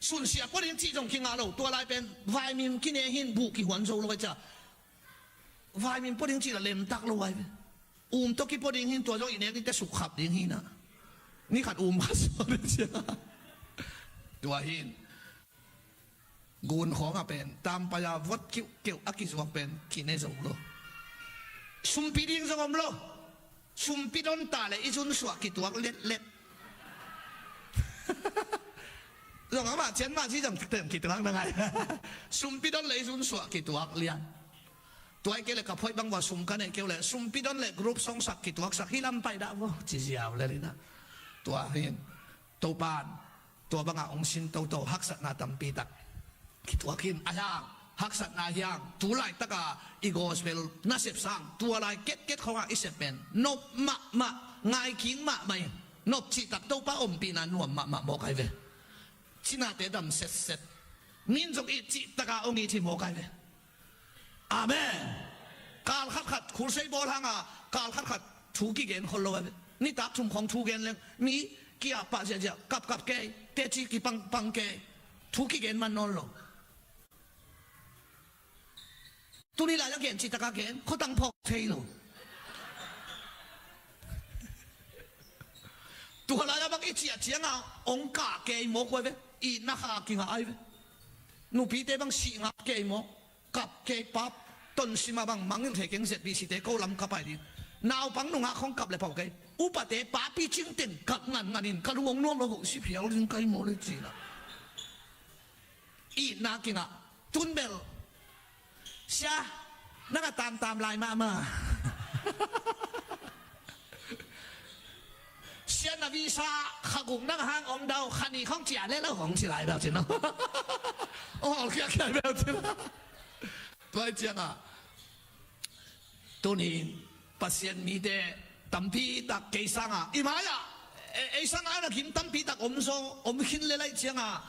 Sunsia pua ding cih zong kingah lo, tua lai pen vaimim kine hin buh kihuan zo lo ai cia. Vaimim pua ding cih la lemtak lo ai ve. Um tawh kipua ding hin tua zong i nek ding te sukkhap ding hinah. Ni khat um khat suak ding cia. Tua hin gun khawngah pen tampai-a vot kiuhkeuh a kizuak pen kine zo lo. Sumpi ding zong om lo. Sumpi don ta le i zun suah kituak letlet. Zong amah cian mah ci zong teng kituak na ngai. Sumpi don le i zun suah kituak lian. Tuai kei le ka phoih bang vua sum ka neih keu le sumpi don le group song sak kituak sak hi lam pai dah vua ci ziau le lina. Tua hin Topan tua bangah ong sin toto haksatna tampi tak kituak hin a hiang haksatna hiang tu laitaka i gospel nasep sang tua lai ketket khongah i sep pen nop mahmah ngai king mahmah in nop cihtak Topa ompihna nuam mahmah mawk ai ve. Cinate dam setset min zong it cihtaka ong it hi mawk ai ve. Amen. Kal khatkhat khulsei bawl hanga kal khatkhat thu kigen khol lo ai ve. Nitak thum khong thu gen leng mi kia pah ziahziah kapkap kei teci kipangpang kei thu kigen man nawn lo. Tuni lai a gen citaka gen khuatang phawk thei lo. Tua lai a bang i ciah cianga ong kah kei mawk ai ve. Itna kha kingah ai ve. Nupite bang sih ngah kei mawk. Kap kei pap tonsima bang mangngilh thei keng Z B C te ko lam ka pai ding. Naupang nungah khong kap le pau kei. Upate papi cingteng kap ngan nganin ka lungong nuam lo hoh si phial ding kai maw le cina. Itna kingah tun bel. Sia nang a tamtam lai mahmah. Sia na visa kha guk nang hang om dau kha ni khong cia le lo khong ci lai bel cin lo. Ong hol khiakhiak bel cin lo. Tuai ciangah tunin Pasian mite tampi tak kei sangah i mai-ah ei sangah a na kim tampi tak om zaw om khin le laih ciangah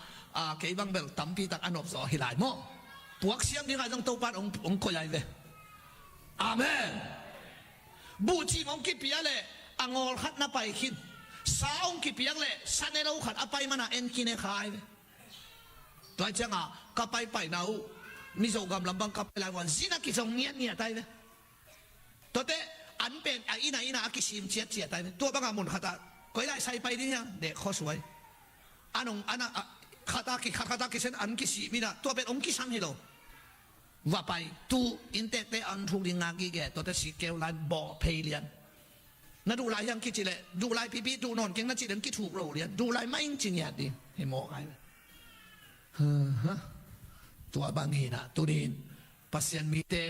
kei bang bel tampi tak a nop zaw hi lai maw? Puak siam dingah zong Topan ong koih ai ve. Amen. Buhcim ong kipia le a ngawl khat na pai khin sa ong kipiak le sa ne lo khat a pai mana en kine kha ai ve. Tua ciangah ka paipaina uh Mizo gam lam bang ka pai lai vuan zina kizong ngiatngiat ai ve. Tuate an pen a ina ina a kisim ciatciat ai ve. Tua bangah mun khatah koi lai sai pai ding hiang deh khuasuai. An ong ana khata kikhat khata kisen an kisim ina tua pen ong kisam hi lo. Va pai tu inntekte an thuk ding nga gige tuate si keu lai bawh phei lian. Na duh lai hiang kici leh duh lai pipi duh nawn keng na cih den kithuk lo lian duh lai mah in ci ngiat ding hi mawk ai. Tua bang hinah tunin Pasian mite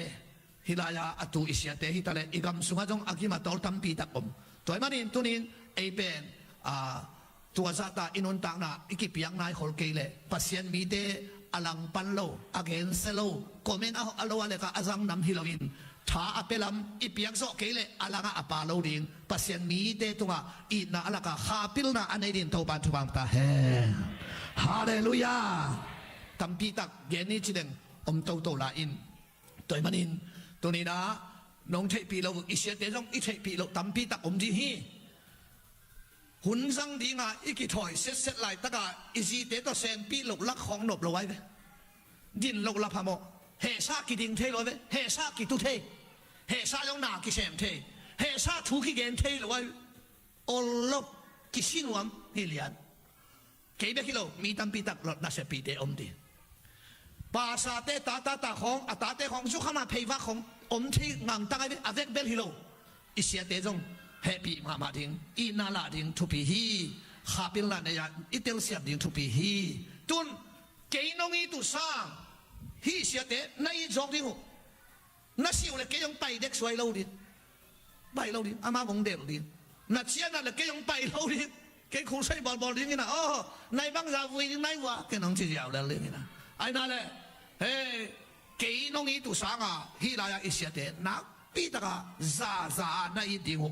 hih lai-a a tu i siate hitaleh i gam sungah zong a gim a tawl tampi tak om. Tua ih manin tunin ei pen tua zahta i nuntakna i kipiak nai khol kei leh Pasian mite a langpan lo a gensia lo comment a lo a leka a zangnam hi loin tha a pia lam i piak zawh kei leh a langah a pha lo ding Pasian mite tungah itna a laka khapilna a nei ding Topan thupha ta hen. Halleluiah. Tampi tak gen ni ci deng om toto la in. Tua ih manin tuninah nong theihpih loh i siate zong i theihpih loh tampi tak om ding hi. Hun zang dinga i kithawi setset laitaka i zite tawh senpih loh lak khawng nop lo ai ve. Din loh la phamawh. Hehsa kiding thei lo ai ve. Hehsa kitu thei. Hehsa zong na kisem thei. Hehsa thu kigen thei lo ai ve. Ol lo kisinuam hi lian. Kei bek hi lo mi tampi tak nasepihte om ding. Pasate tatata khawng a tate khawng zukhama pheivak khawng om thei ngangtang ai ve a vek bel hi lo. I siate zong hehpih mahmah ding itna lah ding thupi hi. Khapilna nei-a i telsiam ding thupi hi. Tun kei nong it uh sang hih siate na it zawk ding uh. Na siuh le kei hong pai dek suai lo ding. Pai lo ding ama hong delh ding. Na cianat le kei hong pai lo ding. Kei khulsei bawlbawl ding ina aw nai bangza vui ding nai vua kei nong ci ziau lel ding ina. Aina le hei kei nong it uh sanga hih lai-a i siate nakpitaka zaza na it ding uh.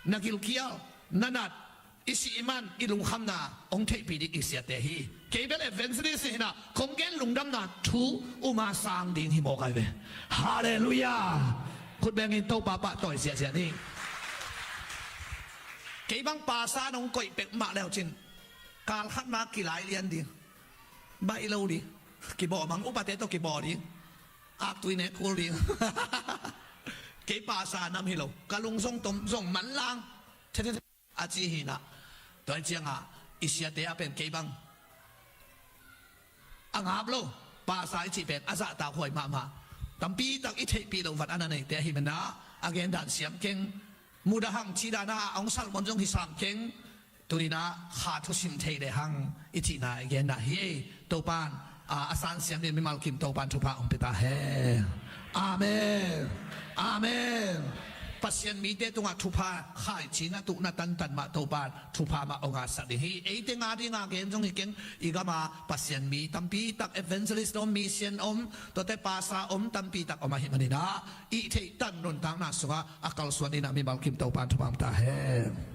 Na gilkial na nat i sih i man i lungkhamna hong theihpih ding i siate hi. Kei bel evangelist hi hina kong gen lungdamna thu uma sang ding hi mawk ai ve. Halleluiah. Khut bengin Topa pahtawi ziahziah ni. Kei bang pasa nong koih pek mah leucin kalkhat ma kilai lian ding. Baih lo ding. Kibawl mang upate tawh kibawl ding. Aktui nek kul ding. Kei pasa nam hi lo. Ka lung zong tom zong manlang. Thete a ci hi na. Tua hi cianga i siate a pen kei bang a ngap lo. Pasa i cih pen a zahtak huai mahmah. Tampi tak i theihpih lo vat a na neite ahi mana a gendan siam keng. Mudahang cidana a ong salmon zong hi sam keng. Tunina kha thusim thei le hang i cihna i genna hi ei. Topan a, a sansiam in mimal kim Topan thupha ong pita he. Amen. Amen. Pasian mite tungah thupha khai cina tuhna tantan mah Topan thupha mah ong a sak ding hi. Eite nga dinga gen zong hi keng. I gama Pasian mi tampi tak evangelist om, mission om, tuate pasa om tampi tak om ahi manina i theihtan nuntakna sungah a kalsuan ina mimal kim Topan thupha ong pita he.